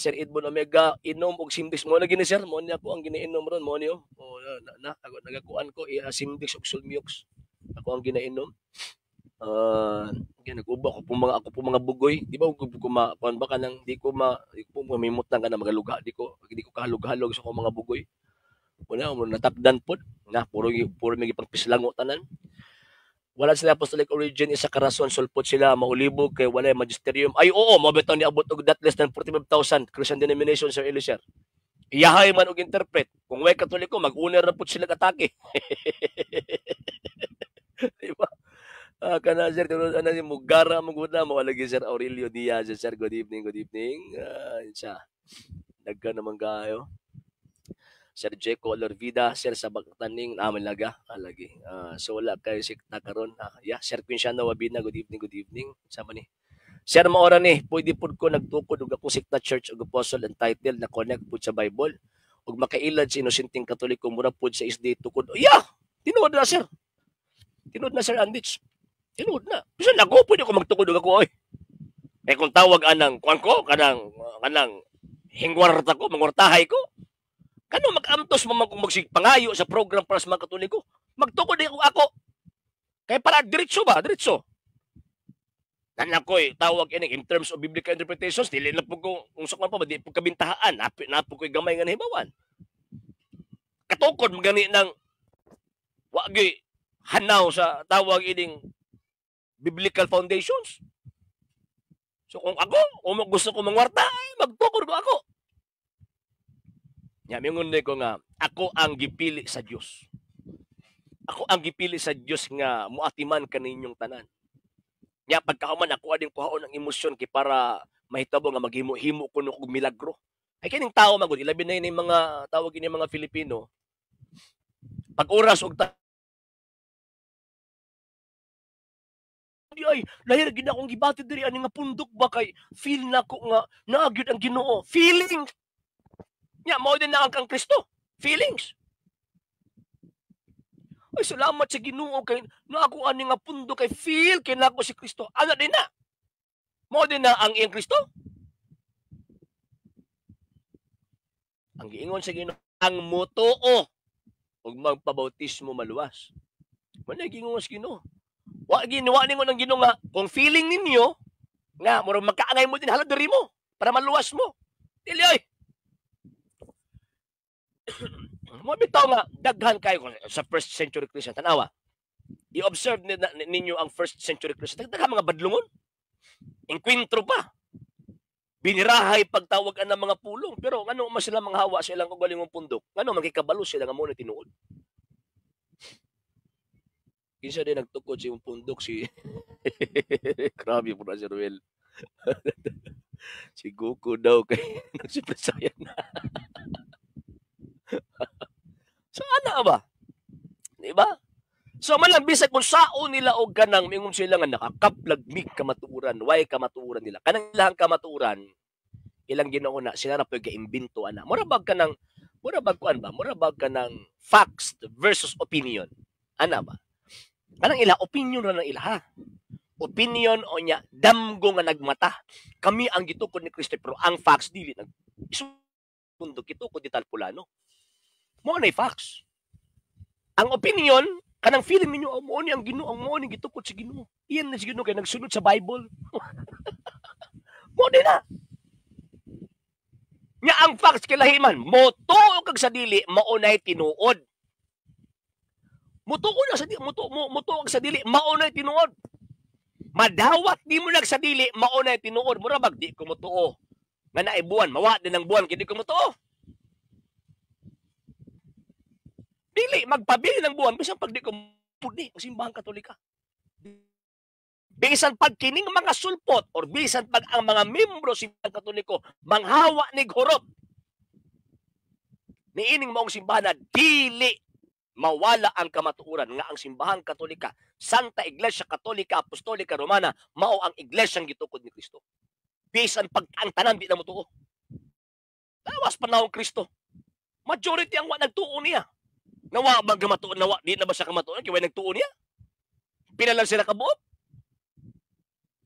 S1: Sir Edmond Omega, inom og Simdix mo lagi ni sir, mo niya ako ang ginainom ron, mo niyo. Oh, na, na, ako nagakuan ko Simdix og Sulmiox. Ako ang ginainom. Nag-uba ko po mga bugoy. Di ba ko ko ma kuan ba kanang di ko mamimot na kanang magaluga, di ko kahalog-halog sa akong mga bugoy. Wala mo natakdan pod na puro puro may gipangpislango tanan. Wala sila apostolic origin, isa ka rason sulpot sila maulibog kay wala magisterium. Ay oo, mo bitaw ni abot og that less than 45,000 Christian denomination, Sir Elisher. Iyahay man og interpret. Kung way Katoliko, mag-uner na pud sila atake. Di ba? Kana sir, tinuod ana si Mugara mo gud na mo lagi. Sir Aurelio Diaz, sir, good evening, good evening. Isa. Daghan naman kayo. Sir Jeco Olorvida, sir sa Bagtaning, laga, lagi. So wala kay sikta karon. Yeah, Sir Quinciano Wabina, good evening, good evening. Sama ni. Sir, maora ni, pwede pud ko nagtukod og akong sikta Church og Apostle entitled na connect pud sa Bible ug makailad sa inosenteng Katoliko mura pud sa SDA tukod. Yeah, tinuod na, sir. Tinuod na, Sir Andich. Tinuod na. Bisan ako pwede ko magtukod og ako oy. Eh kung tawag anang kuan ko kanang kanang hingwarta ko, mangwartahay ko. Kano mag-amtos mo man kung magsigpangayo sa program para sa mga Katoliko? Magtukod din ako ako. Kaya para diretso ba? Diretso. Tanan ko eh, tawag ini in terms of biblical interpretations, dili na po ko, kung sa pa ba, di po kabintahaan, napo ko'y gamay nga nahibawan. Katukod magani ng wagi hanaw sa tawag ining biblical foundations. So kung ako, kung gusto ko mangwarta, ay magtukod ko ako. Ya, mingon ko nga, ako ang gipili sa Dios. Ako ang gipili sa Dios nga muatiman kaninyong tanan. Nya pagkahuman ako ading kuhaon ang emosyon kay para mahitabo nga maghimo-himo kuno og milagro. Ay kining tao magud, ilabi na ini mga tawag ini mga Filipino. Pag oras og di ay lahi ra gid akong gibati diri ani nga pundok ba kay feel nako nga naa gyud ang Ginoo. Feeling. Nya mao din na ang kang Kristo. Feelings. Ay, salamat sa Ginoo kay naa ko ani nga pundok kay feel kay nako si Kristo. Ana din na. Mao din na ang iyang Kristo. Ang giingon sa Ginoo, ang mutuo ug magpabautismo maluwas. Wala giingon sa Ginoo. Wa ginawa ningon ang Ginoo nga kung feeling ninyo nga murag makaangay mo din hala diri mo para maluwas mo. Dili oy. Mo bitaw nga daghan kayo sa first century Christian, tanawa. I-observe ninyo ang first century Christian. Daghan mga badlungon. Engkwentro pa. Binirahay pagtawag ang mga pulong. Pero ngano man sila manghawa sa ilang kaugalingong pundok? Ngano magkikabalo sila nga mo na tinuod? Kinsa din nagtukod sa imong pundok si grabe po na si Ruel. Si Goku daw kay nagsipresayan na. So ana ba? Di ba? So man lang bisag kung sao nila og kanang mingon sila nga nakakaplag mig kamatuoran, way kamatuoran nila. Kanang ilahang kamatuoran ilang Ginoo na sila ra po'y gaimbento ana. Mura bag kanang mura bag kuan ba? Mura bag kanang facts versus opinion. Ana ba? Kanang ila opinion ra nang ilaha. Opinion o nya damgo nga nagmata. Kami ang gitukod ni Kristo pero ang facts dili nag pundok gitukod ni Talpulano. Mo na facts. Ang opinion kanang feeling ninyo, oh, mo ni ang Ginoo, ang mo ni gitukod sa Ginoo. Iyan na si Ginoo kay nagsunod sa Bible. Mo ni na. Nya ang facts kay lahi man, motuo kag sa dili, mao nay tinuod. Motuo na sa di, motuo mo motuo kag sa dili, mao nay tinuod. Madawat di mo nag sa dili, mao nay tinuod. Mura bag di ko motuo. Nga naay buwan, mawa din ang buwan kay di ko motuo. Dili magpabili ng buwan bisan pag di ko pudi ang Simbahang Katolika. Bisan pag kining mga sulpot or bisan pag ang mga membro sa Simbahang Katoliko manghawa ni horot niining maong simbahan na dili mawala ang kamatuoran nga ang Simbahang Katolika, Santa Iglesia Katolika Apostolika Romana, mao ang iglesyang gitukod ni Kristo. Bisan pag ang tanan di na motuo. Tawas panahon Kristo. Majority ang wa nagtuo niya. Nawa ba kamatuon? Nawa di na ba siya kamatuon? Kay way nagtuo niya? Pila lang sila kabuok?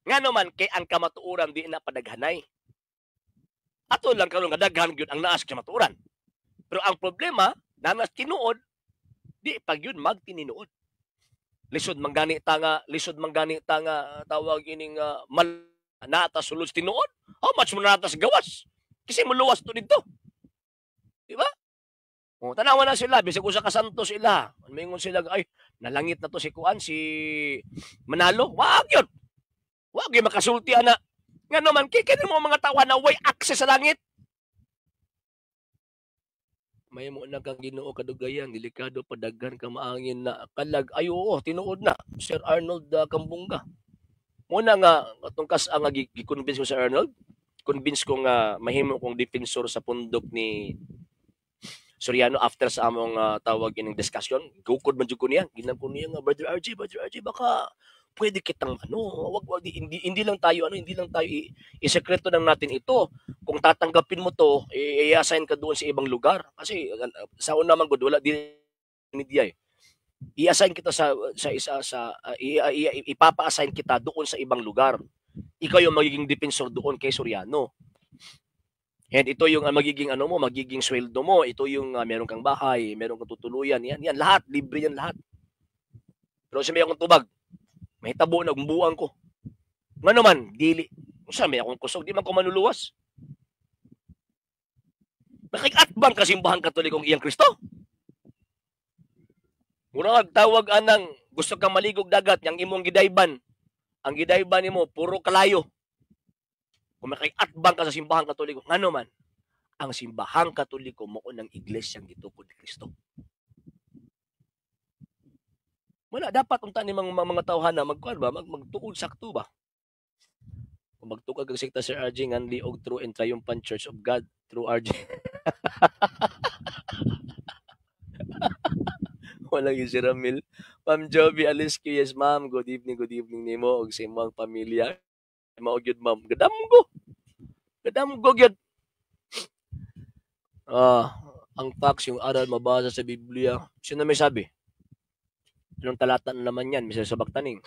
S1: Ngano man kay ang kamatuoran di na padaghanay. Ato lang karon nga daghan gyud ang naas kamatuoran. Pero ang problema, nanas tinuod, di pag yun magtininuod. Lisod man gani ta nga, lisod man gani ta nga tawag ining mal naata sulod tinuod. How much mo nata sa gawas? Kasi muluwas to didto. Di ba? O, tanawa na sila, bisag usa ka santo sila. Mingon sila, ay, nalangit na to si Kuan, si Manalo. Wag yun. Wag yun makasulti, ana. Nga naman, kikinin mo mga tawa na way access sa langit. May mo na kang Ginoo kadugayan, delikado pa daghan ka maangin na kalag. Ay, oo, tinuod na. Sir Arnold Kambunga. Muna nga, atong kas ang gi-convince ko sa Arnold, convince ko nga mahimo kong defensor sa pundok ni Soriano after sa among tawag ining discussion. Gukod man jud ko niya. Ginang ko niya nga, Brother RJ, Brother RJ, baka pwede kitang ano, wag wag hindi hindi lang tayo ano, hindi lang tayo isekreto lang natin ito. Kung tatanggapin mo to, i-assign ka doon sa ibang lugar. Kasi sa una man gud wala di media eh. I-assign kita sa sa isa sa ipapa-assign kita doon sa ibang lugar. Ikaw yung magiging defensor doon kay Soriano. And ito yung magiging ano mo, magiging sweldo mo, ito yung meron kang bahay, meron kang tutuluyan, yan, yan lahat, libre yan lahat. Pero sa may akong tubag, may tabo na gumbuan ko. Ngano man, dili. Unsa may akong kusog, di man ko manuluwas. Nakikatbang ka Simbahang Katolikong iyang Kristo. Mura tawag anang gusto kang maligog dagat, yang imong gidayban. Ang gidayban nimo puro kalayo. Kung makiatbang ka sa Simbahang Katoliko, ngano man, ang Simbahang Katoliko mao ng iglesyang gitukod ni Kristo. Wala dapat unta ni mga tawhana magkuan ba, magtuod sakto ba. Kung magtukag ang sekta Sir RJ nganli og True and Triumphant Church of God through RJ. Wala gyud si Ramil. Ma'am Joby Alisky, yes ma'am, good evening nimo ug sa imong pamilya. Mao gyud, ma'am, gadamgo. Gadamgo gyud. Ah, ang facts yung aral mabasa sa Biblia. Sino may sabi? Anong talata na naman yan, Mr. Sabaktaning?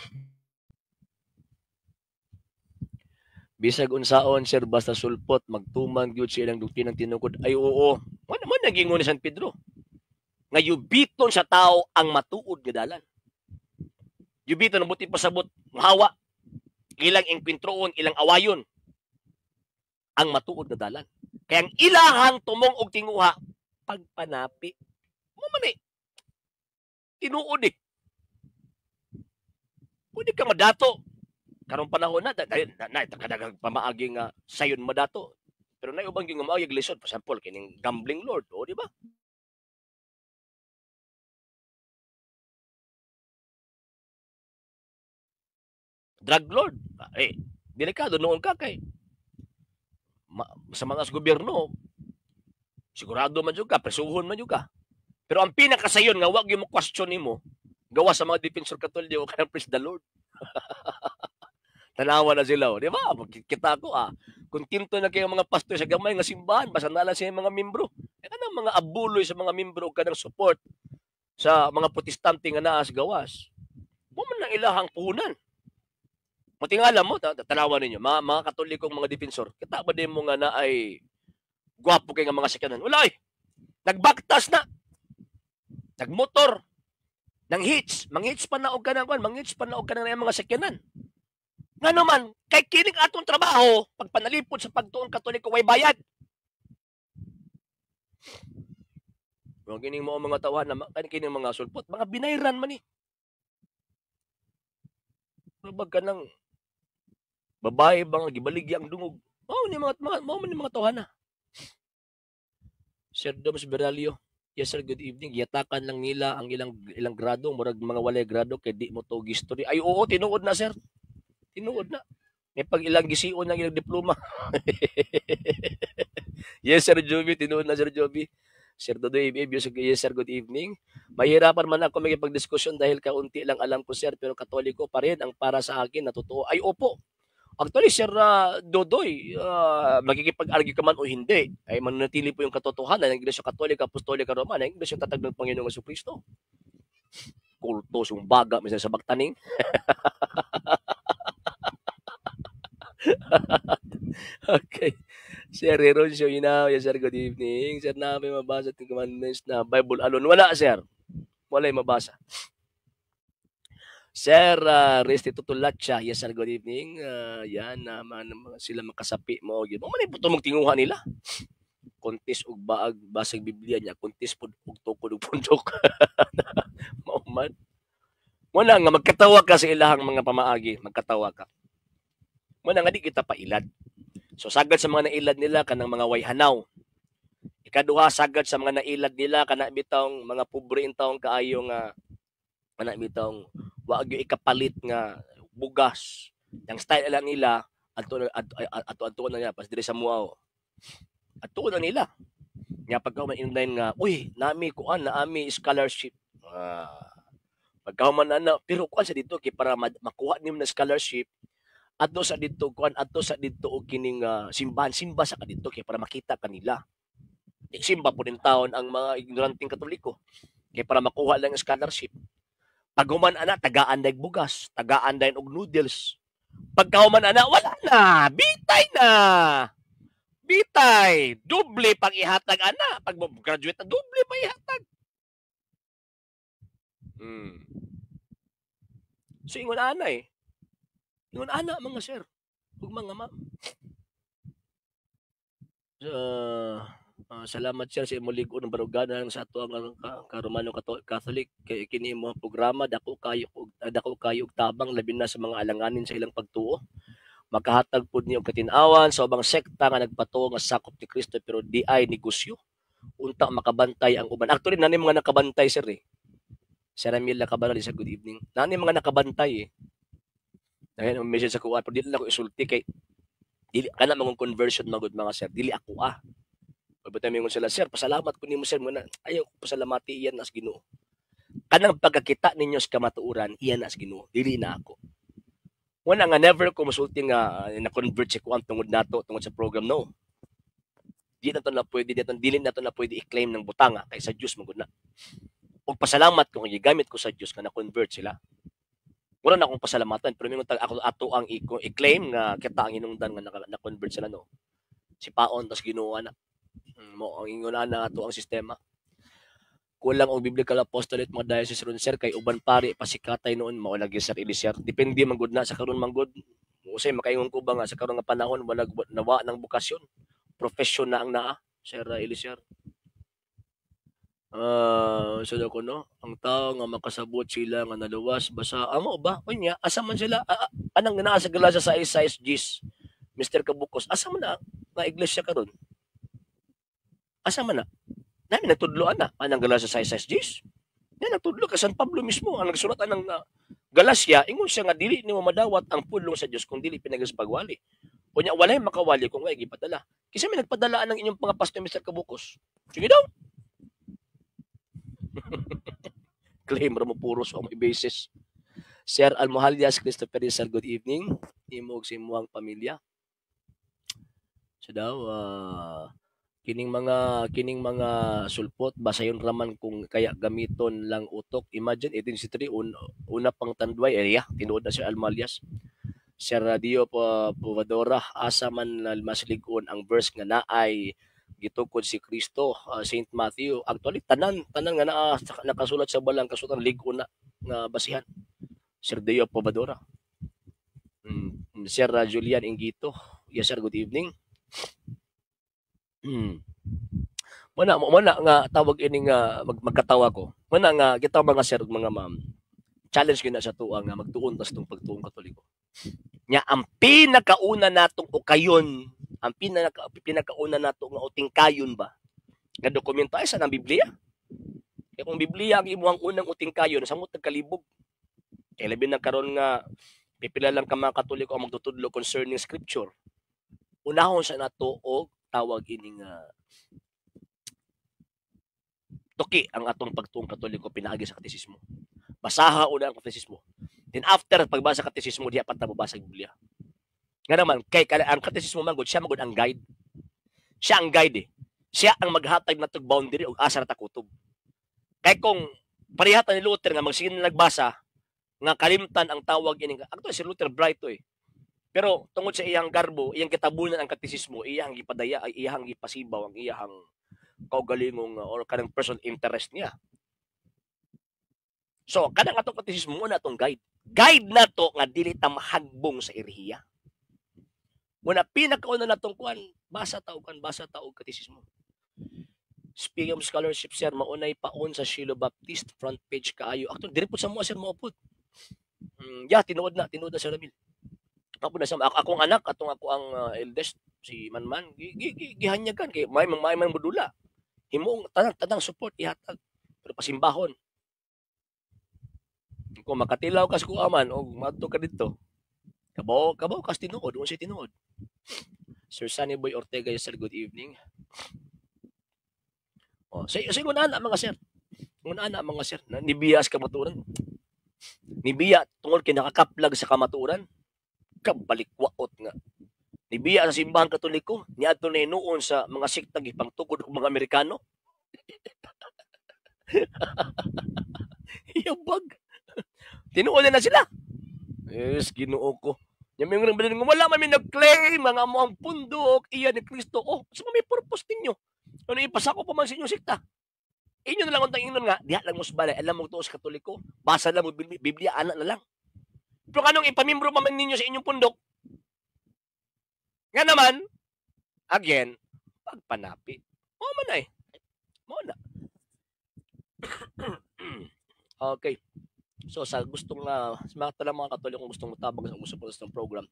S1: Bisag unsaon sir, basta sulpot magtuman gyud sa ilang doktrinang tinukod. Ay oo. Mo naman nagingon ni San Pedro nga yubiton sa tao ang matuod nga dalan. Yubiton ang buti pasabot, hawa ilang engkwintroon, ilang awayon ang matuod nga dalan. Kaya ang ilahang tumong og tinguha pagpanapi. Mo man eh. Tinuod eh. Pwede ka madato. Karong panahon na, na, na pamaagi nga sayon madato. Pero na ubang yung maagi lisod, for example, kining gambling lord, o di ba? Drug lord. Eh, delikado noon ka kay sa mga gobyerno, sigurado man jud ka, presuhon man jud ka. Pero ang pinakasayon nga wag yung mo question nimo, gawa sa mga defensor Katoliko kanang praise the Lord. Tanawa na sila, oh, di ba? Kita ko ah, kontento na kayo mga pastor sa gamay nga simbahan, basta na lang sa mga membro. Eh kanang mga abuloy sa mga membro kanang support sa mga protestante nga naa sa gawas. Mo man ang ilahang puhunan. Matingala mo, tanawa ninyo, mga Katolikong mga defensor, kita ba din mo nga na ay gwapo kay nga mga sakyanan? Wala eh. Nagbaktas na. Nagmotor. Nang hits. Manghits pa na og kanang kwan, manghits pa na og kanang mga sakyanan. Nga naman, kay kining atong trabaho, pagpanalipod sa pagtuong Katoliko, way bayad. Mga kining mo mga tawahan, na, kining mga sulpot, mga binayran man eh. Murag ka ng babae ba nga gibaligya ang dungog. Mao ni mga mao man ni mga tawhana. Sir Doms Beralio, yes sir, good evening. Giyatakan lang nila ang ilang grado, murag mga walay grado kay di mo to history. Ay oo, tinuod na sir. Tinuod na. May pag ilang gision ang ilang diploma. Yes sir Joby, tinuod na Sir Joby. Sir Dodoy Ibib, yes sir, good evening. Mahirapan man ako magipagdiskusyon dahil kaunti lang alam ko sir, pero Katoliko pa rin ang para sa akin na totoo. Ay opo. Actually Sir Dodoy, magkikipag-argue ka man o hindi, ay mananatili po yung katotohanan ng Iglesia Katolika, Apostolika Romana, ang Iglesia tatag ng Panginoong Jesucristo. Kulto, sumbaga, minsan sa baktaning. Okay. Sir Heroncio Inaw, yes sir, good evening. Sir, na may mabasa at commandments na Bible alone. Wala sir. Wala yung mabasa. Sir Restituto Latcha, yes sir, good evening. Yan, sila makasapi mo. Yun. Mo man po tinguha nila. Kontis og baag basag Biblia niya, kontis pud og tukod og pundok. Mao man. Wala nga magkatawa ka sa ilahang mga pamaagi, magkatawa ka. Wala nga di kita pailad. So sagad sa mga nailad nila kanang mga wayhanaw. Ikaduha sagad sa mga nailad nila kana bitawng mga pobre intawong kaayo nga kana bitawng wa gyud ikapalit nga bugas. Yang style lang nila adto adto adto na niya pas diri sa Muaw. Adto na nila. Nya pagka man inline nga, uy, nami kuan na ami scholarship. Pagka man ana, pero kuan sa dito kay para makuha nimo na scholarship adto sa dito kuan adto sa dito og kining simbahan, simba sa kadito kay para makita kanila. Simba po din taon ang mga ignoranteng Katoliko kay para makuha lang ang scholarship. Paghuman ana, tagaan dag bugas, tagaan dayon og noodles. Pagkahuman ana, wala na, bitay na. Bitay, doble pang ihatag ana. Pag graduate na, doble pa ihatag. So ingon ana eh. Ingon ana mga sir ug mga ma'am. Salamat sir sa imong lig-on ng baruganan sa ato ang ka Romano Catholic kay kini imong programa dako kayo og tabang labi na sa mga alanganin sa ilang pagtuo. Makahatag pud ni og katin-awan sa ubang sekta nga nagpatuo nga sakop ni Kristo pero di ay negosyo. Unta makabantay ang uban. Actually nani mga nakabantay sir eh. Sir Ramil Lacabara, sa good evening. Nani mga nakabantay eh. Dahil ang message sa kuha, pero dili na ako isulti kay dili kana mga conversion magud mga sir, dili ako ah. Pagbuta mingon sila, sir, pasalamat ko nimo sir muna. Ayaw ko pasalamati iyan as Ginoo. Kanang pagkakita ninyo sa kamatuoran, iya na sa Ginoo, dili na ako. Wala nga never ko musulti nga na-convert si kuan tungod nato, tungod sa program, no. Di na to na pwede, dili na to na pwede i-claim ng butanga kay sa Dios man gud na. Ug pasalamat ko nga gigamit ko sa Dios nga na-convert sila. Wala na akong pasalamatan, pero mingon tag ako ato ang i-claim nga kita ang hinungdan nga na-convert sila, no. Si paon tas Ginoo na. Mo ang ingon ana ato ang sistema. Kulang og biblical apostolate mga diocese ron, sir, kay uban pari pasikatay noon. Mao lagi, Sir Elisir. Depende man gud na sa karon man gud. Usay makaingon ko ba nga sa karon nga panahon wala nawa ng bokasyon. Profession na ang naa, Sir Elisir. Ah, uh, ko no, ang tao nga makasabot sila nga naluwas basta amo ba? Unya, asa man sila anang naa sa Galacia sa 6 Gs. Mr. Kabukos, asa man na nga iglesia karon? Asa man na? Nami nagtudloan na anang Galacia 6 6 Gs. Nga nagtudlo ka San Pablo mismo ang nagsulat anang Galacia, ingon siya nga dili nimo madawat ang pulong sa Dios kung dili pinaagi sa pagwali. Unya walay makawali kung way gipadala. Kinsa may nagpadala ng inyong mga pastor, Mr. Kabukos? Sige daw. Claim ra mo puros wa may basis. Sir Almohalias Christopher, sir, good evening. Imo ug sa imong pamilya. So daw kining mga sulpot basayon raman kung kaya gamiton lang utok. Imagine 1863 una pang Tanduay area, tinuod na Sir Almalias. Sir Radio Povadora, asa man mas lig-on ang verse nga naay gitukod si Kristo, Saint Matthew? Actually tanan tanan nga naa nakasulat sa balang kasutan lig-on na nga basihan. Sir Deo Povadora. Sir Julian Ingito. Yes sir, good evening. Muna nga tawag ini nga magkatawa ko. Muna nga kita mga sir ug mga ma'am. Challenge gyud na sa tuwa nga magtuon tas tong pagtuong Katoliko. Nya ang pinakauna natong ukayon, ang pinakauna nato nga utingkayon ba nga dokumento ay sa nang Biblia. Kaya kung Biblia ang imuhang unang utingkayon, samot nagkalibog. Kay labi na karon nga pipila lang ka mga Katoliko ang magtutudlo concerning scripture. Unahon sa nato og tawag ini nga tuki ang atong pagtuong Katoliko pinaagi sa katisismo. Basaha una ang katisismo. Then after pagbasa katisismo, diha pa ta mabasa ang Biblia. Nga naman, kay ang katisismo man gud, siya man gud ang guide. Siya ang guide eh. Siya ang maghatag natog boundary ug asa ra ta kutob. Kay kung parehatan ni Luther nga magsige na nagbasa nga kalimtan ang tawag ini, actually si Luther bright to eh. Pero tungod sa iyang garbo, iyang kitabunan ang katisismo, iyang gipadaya, ay iyang gipasibaw ang iyang kaugalingong or kanang personal interest niya. So, kanang atong katisismo na atong guide. Guide na to nga dili ta mahagbong sa erhiya. Muna pinakauna natong kuan, basa ta og kuan, basa ta og katisismo. Speaking of scholarship, sir, maunay paon sa Shiloh Baptist, front page kaayo. Actually, diri pud sa mo, sir, maupod. Yeah, tinuod na, Sir Ramil. Ako na sa ako, akong anak, atong ako ang eldest si Manman, gi, gi, gi, gihanyagan kay may man modula. Himong tanang tanang support ihatag. Pero pasimbahon. Kung makatilaw ka sa kuaman o madto ka didto, kabaw kabaw kas tinuod, unsay tinuod. Sir Sunny Boy Ortega, yes, sir, good evening. Oh, sa ingon ana mga sir. Ingon ana mga sir, na nibiya sa kamatuoran. Nibiya tungod kay nakakaplag sa kamatuoran. Kabalikwaot nga. Nibiya sa simbahang Katoliko, niadto na hinuon sa mga sekta gipangtukod og mga Amerikano. Yabag. Tinuod na sila. Yes, Ginoo ko. Nya may nga wala man mi nag-claim nga amo ang pundok iya ni Kristo. Oh, sa may purpose ninyo. Ano ipasako pa man sa inyong sekta? Inyo na lang untang ingnon nga diha lang mo sa balay, alam mo tuos Katoliko, basa lang mo Biblia, ana na lang. Pero kanong ipamimbro pa man ninyo sa inyong pundok? Nga naman, again, pagpanapi. Mao man ay. Mao na. Okay. So sa gustong sa mga talang mga Katolikong gustong mutabang sa gusto ng program,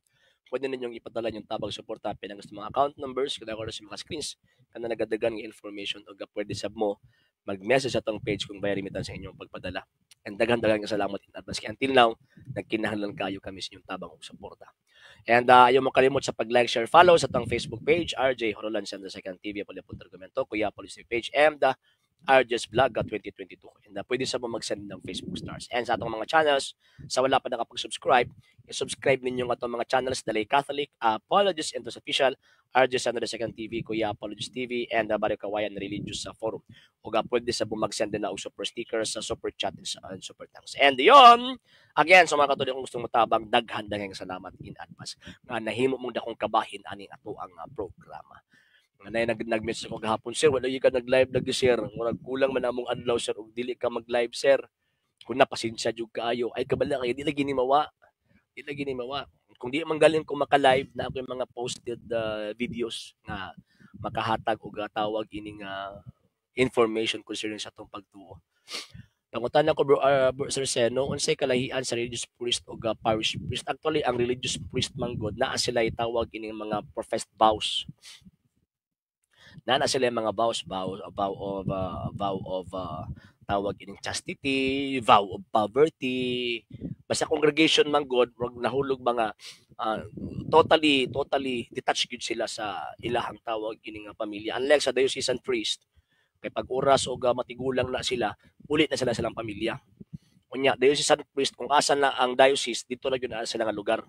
S1: pwede ninyong ipadala yung tabang suporta pinang gusto mga account numbers kada sa mga screens kana nagadagan nga information o pwede sab mo mag-message sa atong page kung bayar remittance sa inyong pagpadala. And daghan-daghan nga salamat in advance. Kaya until now, nagkinahanglan kayo kami sa inyong tabang ug suporta. And ayaw mo kalimot sa pag-like, share, follow sa atong Facebook page, RJ Horolan the Second TV, Apollo Argumento, Kuya Police page, and RJ's Vlog 2022. And pwede sa mo mag-send ng Facebook stars. And sa atong mga channels, sa wala pa nakapag-subscribe, i-subscribe ninyo ang atong mga channels, Dalay Catholic, Apologist and Official, RJ Sandro Second TV, Kuya Apologist TV, and Barrio Kawayan Religious Forum. O pwede sa bumag-send din na og super stickers, sa super chat, and sa super thanks. And yon, again, sa mga Katolikong gustong mutabang, daghan daghang salamat in advance nga nahimo mong dakong kabahin aning ato ang programa. Nga nay nag-message ako gahapon, "Sir, wala ka nag-live lagi, sir. Murag kulang man among adlaw, sir, ug dili ka mag-live, sir." Kun na pasensya jud kaayo. Ay kabala kay di lagi ni mawa. Di lagi ni mawa. Kung di man galing ko maka-live na ako yung mga posted videos nga makahatag og tawag ining information concerning sa atong pagtuo. Pangutana ko bro, Sir Seno, unsay kalahian sa religious priest o parish priest? Actually, ang religious priest man gud naa sila tawag ining mga professed vows. Naa na sila mga vows, vow of tawag ining chastity, vow of poverty. Basta congregation man gud, murag nahulog mga totally totally detached gyud sila sa ilahang tawag ining nga pamilya. Unlike sa diocesan priest, kay pag oras og matigulang na sila, uli na sila silang pamilya. Unya, diocesan priest, kung asa na ang diocese, dito na gyud na sila nga lugar.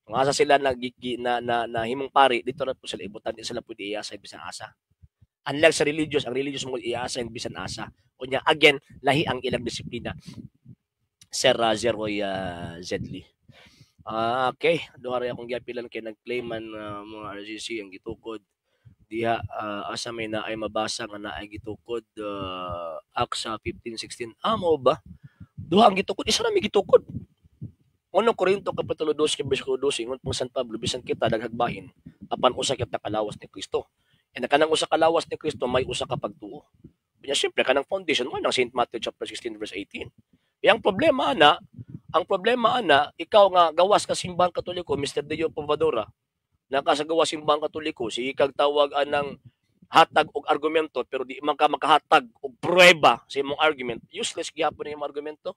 S1: Kung asa sila nag na, na, na himong pari, dito na po sila ibutan, di sila pwede i-assign bisan asa. Unlike sa religious, ang religious mo i-assign bisan asa. Unya, again, lahi ang ilang disiplina. Sir Zeroy Zedley. Ah, okay. Duha ra akong giapilan kay nag-claim man mga RCC ang gitukod diha, asa may naay mabasa nga naay gitukod, Acts 15:16. Ah, mao ba? Duha ang gitukod, isa ra may gitukod. 1 Corinto kapitulo 2 bersikulo 12, ingon pong San Pablo, bisan kita daghag bahin apan usa kita ka lawas ni Kristo. And kanang usa ka lawas ni Kristo may usa ka pagtuo. Unya siyempre kanang foundation mo ng St. Matthew chapter 16 verse 18. E ang problema ana, ikaw nga gawas ka Simbahang Katoliko, Mr. Dio Povadora, naka sa gawas Simbahang Katoliko, sige kag tawag anang hatag og argumento pero di man ka makahatag og pruweba sa imong argument, useless gihapon ang imong argumento.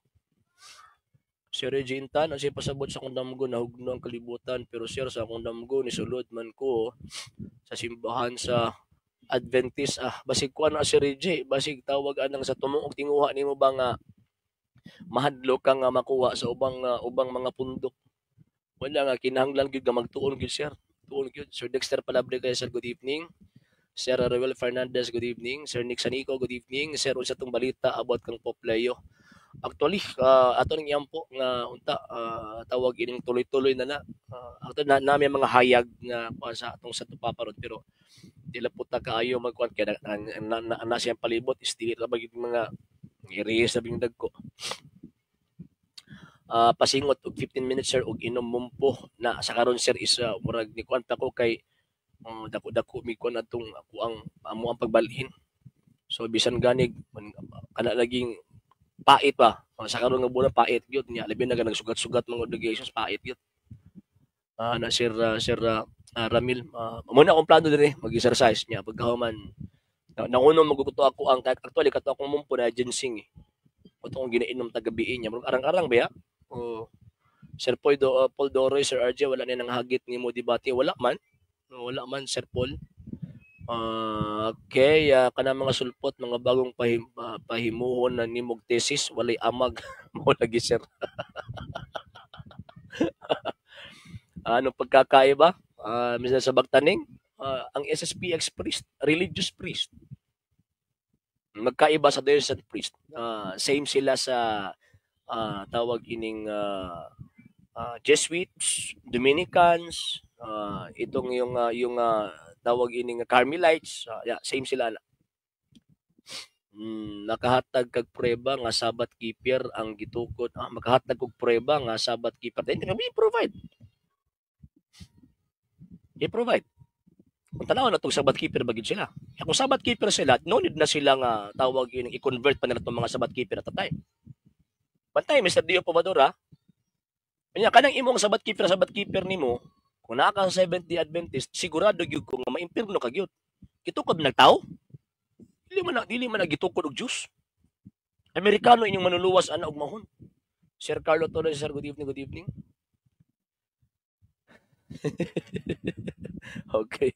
S1: Sir Reggie Intan, ang pasabot sa akong damgo, nahugno ang kalibutan, pero sir, sa akong damgo nisulod man ko sa simbahan sa Adventist. Ah, basig kuan na si Reggie, basig tawag anang sa tumong og tinguha nimo ba nga mahadlok ka nga makuha sa ubang mga pundok. Wala nga kinahanglan gyud nga magtuon gyud, sir. Tuon gyud. Sir Dexter Palabre kay sir, good evening. Sir Ruel Fernandez, good evening. Sir Nick Sanico, good evening. Sir, unsa tong balita about kang Pope Leo? Actually, ato ning iampo nga unta tawag ining tuloy-tuloy na na. Actually na nami mga hayag nga kuan sa atong Santo Papa ron pero di lang po ta kaayo magkuan kay na siyang palibot is dili ra ba gyud mga i-rehis na bing dagko. Pasingot og 15 minutes, sir, og inom mumpo na sa karon, sir, is murag ni kuan pa ko kay dako-dako mi kuan atong ako ang amo ang pagbalhin. So bisan ganig man, kana laging pait pa. Sa karon nga bulan pait gyud niya, labi na ka nagsugat-sugat mga obligations, pait gyud. Na Sir Ramil, mo na akong plano dinhi mag-exercise niya pagkahuman na, naunong maguguto ako ang actually kato akong mumpo na ginseng eh. Kato akong ginainom tagabi niya. Murag arang-arang ba ya? Oh. Sir Paul, Paul Doroy, Sir RJ, wala na nang hagit nimo debate. Wala man. Wala man, Sir Paul. Okay, kanang mga sulpot, mga bagong pahimuhon na nimog thesis, walay amag. Mao lagi, sir. Anong pagkakaiba? Mr. Sabagtaning, ang SSPX priest, religious priest. Magkaiba sa diocesan priest. Same sila sa tawag ining Jesuits, Dominicans, itong yung tawag ining Carmelites, yeah, same sila na. Nakahatag kag prueba nga Sabbath keeper ang gitukod. Ah, makahatag og prueba nga Sabbath keeper. Then we provide. I-provide. Kung tanaw na itong Sabbath keeper ba gyud sila. E kung Sabbath keeper sila, no need na sila nga tawag yun, i-convert pa nila itong mga Sabbath keeper at the time. Bantay, Mr. Dio Povadora. Kanya kanang imong Sabbath keeper nimo, kung naa ka sa Seventh-day Adventist, sigurado gyud ko nga maimpirno ka gyud. Gitukod nagtao. Dili man na gitukod og Diyos. Amerikano inyong manuluwas ana og mahon. Sir Carlo Torres, sir, good evening, good evening. Okay.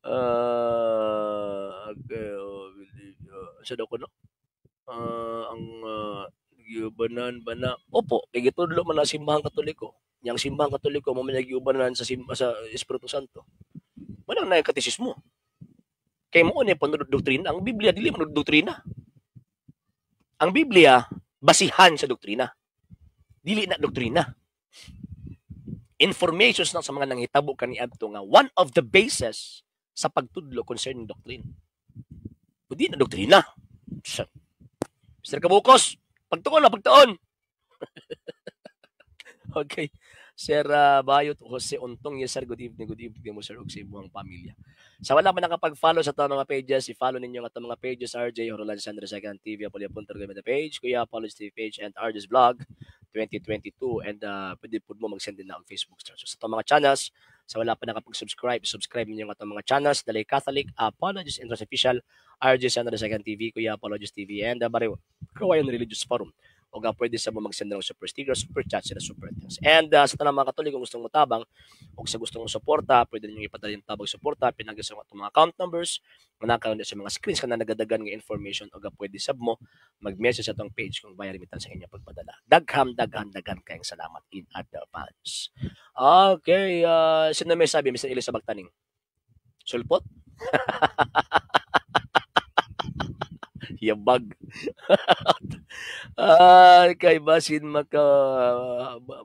S1: Okay, oh, believe, Unsa daw kuno? Ang giubanan ba na? Opo, kay gitudlo man ang Simbahang Katoliko. Yang Simbahang Katoliko mo man giubanan sa Espiritu Santo. Wala na katisismo. Kay mo ni panunod doktrina, ang Biblia dili man doktrina. Ang Biblia basihan sa doktrina. Dili na doktrina. Informations na sa mga nanghitabo kaniadto nga one of the bases sa pagtudlo concerning doctrine. Di na doktrina. Mr. Kabukos, pagtuon na, pagtuon. Okay. Sir Bayot Jose Untong, yes sir, good evening mo sir ug sa imong pamilya. Sa wala pa nakapag-follow sa atong mga pages, i-follow ninyo ang atong mga pages: RJ Horolan Sandra Second TV, Apollo Punter Gamit page, Kuya Apology TV page, and RJ's Vlog 2022, and pwede po mo mag-send din na ang Facebook star. So sa atong mga channels, sa wala pa nakapag-subscribe, subscribe ninyo ang atong mga channels, Dalay Catholic, Apologist Interest Official, RJ Sandra Second TV, Kuya Apologist TV, and Bariw Kawayan Religious Forum o ga pwede sa mo mag-send ng super sticker, super chat, sila super thanks. And sa tanang mga Katoliko gustong motabang o sa gustong suporta, pwede niyo ipadala yung tabang suporta pinagi sa atong mga account numbers nga nakaroon sa mga screens kana nagadagan nga information o ga pwede sab mo mag-message sa atong page kung via remittance sa inyong pagpadala. Dagham, daghan, daghan kayong salamat in advance. Okay, sino may sabi, Mr. Elisa Bagtaning? Sulpot? Yabag. Ah, kay basin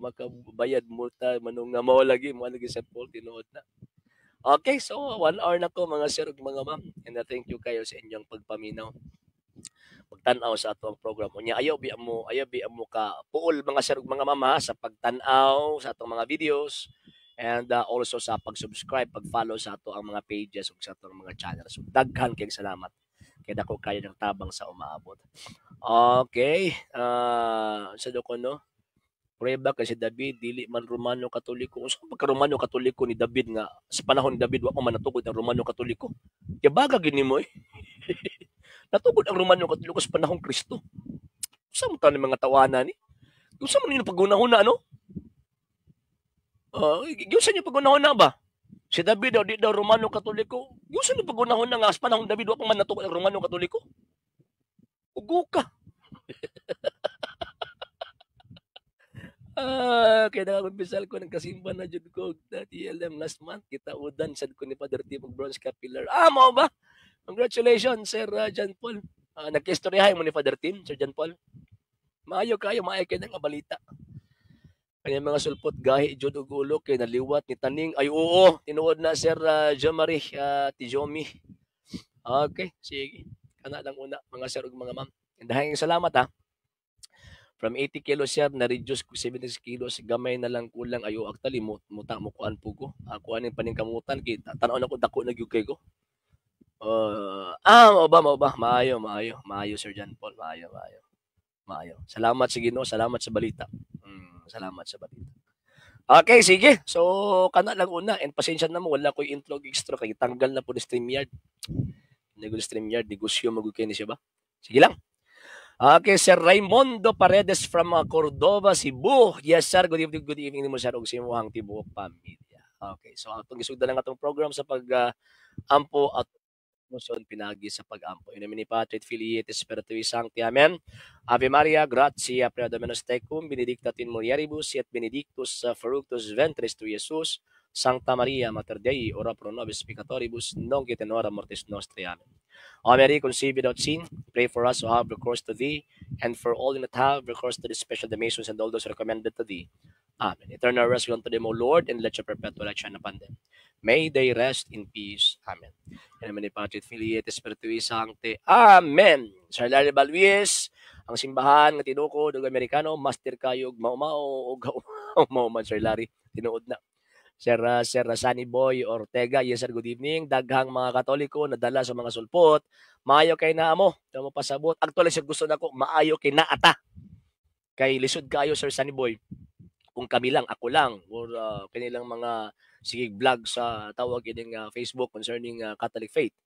S1: makabayad multa manong nga mao lagi sa Paul, tinuod na. Okay, so 1 hour na ko, mga sir ug mga ma'am. And thank you kayo sa inyong pagpaminaw, pagtan-aw sa ato ang program. Unya ayaw biya mo ka puol, mga sir ug mga ma'am, ha, sa pagtan-aw sa atong mga videos and also sa pag-subscribe, pag-follow sa ato ang mga pages ug sa atong mga channels. So daghan kayong salamat. Kay dako kayo ng tabang sa umaabot. Okay, sa do ko no? Prueba kasi David dili man Romano Katoliko. Unsa pagka Romano Katoliko ni David nga sa panahon ni David wa pa man natugod ang Romano Katoliko? Yabaga gini mo eh. Natugod ang Romano Katoliko sa panahon Kristo. Unsa man ni mga tawana ni? Unsa man ninyo pagunahuna, ano? Giunsa niyo pagunahuna ba? Si David daw di daw Romano Katoliko. Giunsa niyo pagunahuna nga sa panahon David wa pa man natugod ang Romano Katoliko? Ugo ka. Ah, kaya nakakumpisal ko, nagkasimba na jud ko na TLM last month. Kita udan sad ko ni Father Tim og bronze scapular. Ah, mao ba? Congratulations, Sir John Paul. Nagkistoryahay mo ni Father Tim, Sir John Paul. Maayo kayo, maayo kayo nga balita. Kanya mga sulpot gahi jud og ulo kay naliwat ni Taning. Ay oo, tinuod na, Sir Jomari, Tijomi. Okay, sige. Kana lang una, mga sir ug mga ma'am. Dahil salamat ha. From 80 kilos sir, na-reduce ko 76 kilos, gamay na lang kulang ayo. Actually mo muta mo kuan po ko. Ako aning paningkamutan kay tan-aw nako dako na gyud kay ko. Mao ba, mao ba? Maayo, maayo. Maayo, Sir John Paul, maayo, maayo. Maayo. Salamat sa Ginoo, salamat sa balita. Salamat sa balita. Okay, sige. So, kana lang una. And pasensya na mo, wala ko'y intro extra kay tanggal na po ni StreamYard. Nego StreamYard, negosyo magud kay ni siya ba? Sige lang. Okay, Sir Raimundo Paredes from Cordova, Cebu. Yes, sir. Good evening mo, sir, ug sa imong tibuok pamilya. Okay, so atong gisugdan lang atong program sa pag ampo at motion pinagi sa pag-ampo. In nomine Patris et Filii et Spiritui Sancti. Amen. Ave Maria, gratia plena Dominus tecum, benedicta tu in mulieribus et benedictus fructus ventris tui, Iesus. Sancta Maria, Mater Dei, ora pro nobis peccatoribus, nunc et in hora mortis nostri. Amen. O Mary, conceived without sin, pray for us who have recourse to thee, and for all who not have recourse to the special donations and all those recommended to thee. Amen. Eternal rest grant to them, O Lord, and let your perpetual light shine upon them. May they rest in peace. Amen. In nomine Patris et Filii et Spiritui Sancti. Amen. Sir Larry Balwis, ang simbahan nga tinukod og Amerikano, master kayo og mao-mao og mao man, Sir Larry, tinuod na. Sir Sunny Boy Ortega, yes sir, good evening. Daghang mga Katoliko nadala sa mga sulpot. Maayo kay naa mo, mo pasabot. Actually, sir, gusto nako maayo kay naata. Kay lisod kayo, Sir Sunny Boy. Kung kami lang, ako lang, or kanilang mga sige vlog sa tawag ining Facebook concerning Catholic faith.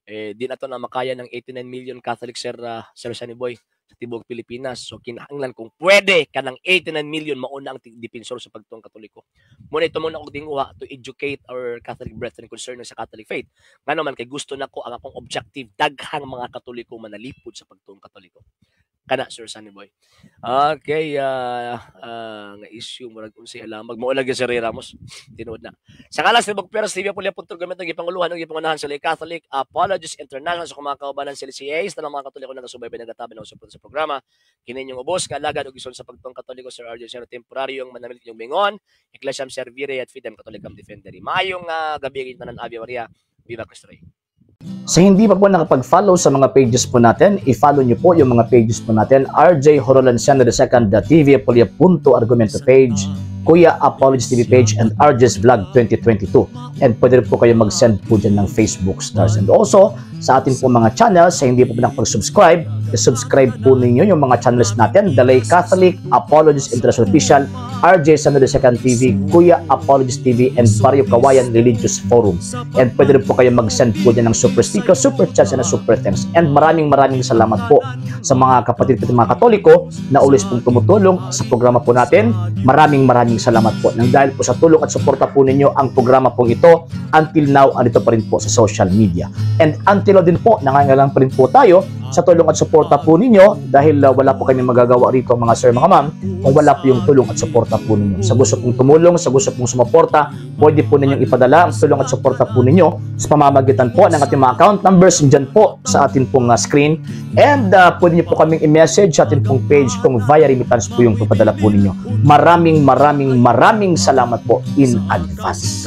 S1: Eh, di na to na makaya ng 89 million Catholic, Sir Sunny Boy. Sa tibuok Pilipinas. So kinahanglan kung pwede kanang 89 million mauna ang depensor sa pagtuong Katoliko. Muna ito muna akong tinguha to educate our Catholic brethren concerning sa Catholic faith. Ngano man kay gusto nako, ang akong objective, daghang mga Katoliko manalipod sa pagtuong Katoliko. Kana, Sir Sunny Boy. Okay, nga issue murag unsay alamag mo lagi si Ray Ramos. Tinuod na. Sa ngalan sa Bog Peras TV Pulya punto gamit ang gipanguluhan ng gipangunahan sa Lay Catholic Apologists International sa mga kaubanan sa LCA sa mga Katoliko nagasubaybay, nagatabi ng suporta sa programa. Kini inyong ubos nga alagad ug ison sa pagtuong Katoliko, Sir RJ Sero Temporario, ang manamilit inyong bingon. Ecclesiam Servire et Fidem Catholicam Defendere. Maayong gabi tanan. Ave Maria. Viva Cristo Rey.
S2: Sa hindi pa po nakapag-follow sa mga pages po natin, i-follow niyo po yung mga pages po natin. RJ Horolanciano II, the TV Apolia Punto Argumento page, Kuya Apologies TV page, and RJ's Vlog 2022. And pwede rin po kayo mag-send po dyan ng Facebook stars. And also, sa atin po mga channels, sa hindi po po nakapag-subscribe, i-subscribe po ninyo yung mga channels natin: The Lay Catholic, Apologies International Official, RJ Sano II TV, Kuya Apologies TV, and Barrio Kawayan Religious Forum. And pwede rin po kayo mag-send po dyan ng super sticker, super chats, and super thanks. And maraming maraming salamat po sa mga kapatid po mga Katoliko na always pong tumutulong sa programa po natin. Maraming maraming salamat po. Nang dahil po sa tulong at suporta po ninyo, ang programa pong ito until now andito pa rin po sa social media. And until now din po, nangangailangan pa rin po tayo sa tulong at suporta po ninyo dahil wala po kami magagawa rito, mga sir, mga ma'am, kung wala po yung tulong at suporta po ninyo. Sa gusto pong tumulong, sa gusto pong sumuporta, pwede po ninyong ipadala ang tulong at suporta po ninyo sa pamamagitan po ng ating mga account numbers dyan po sa ating pong screen. And pwede niyo po kaming i-message sa ating pong page kung via remittance po yung papadala po ninyo. Maraming maraming maraming salamat po in advance.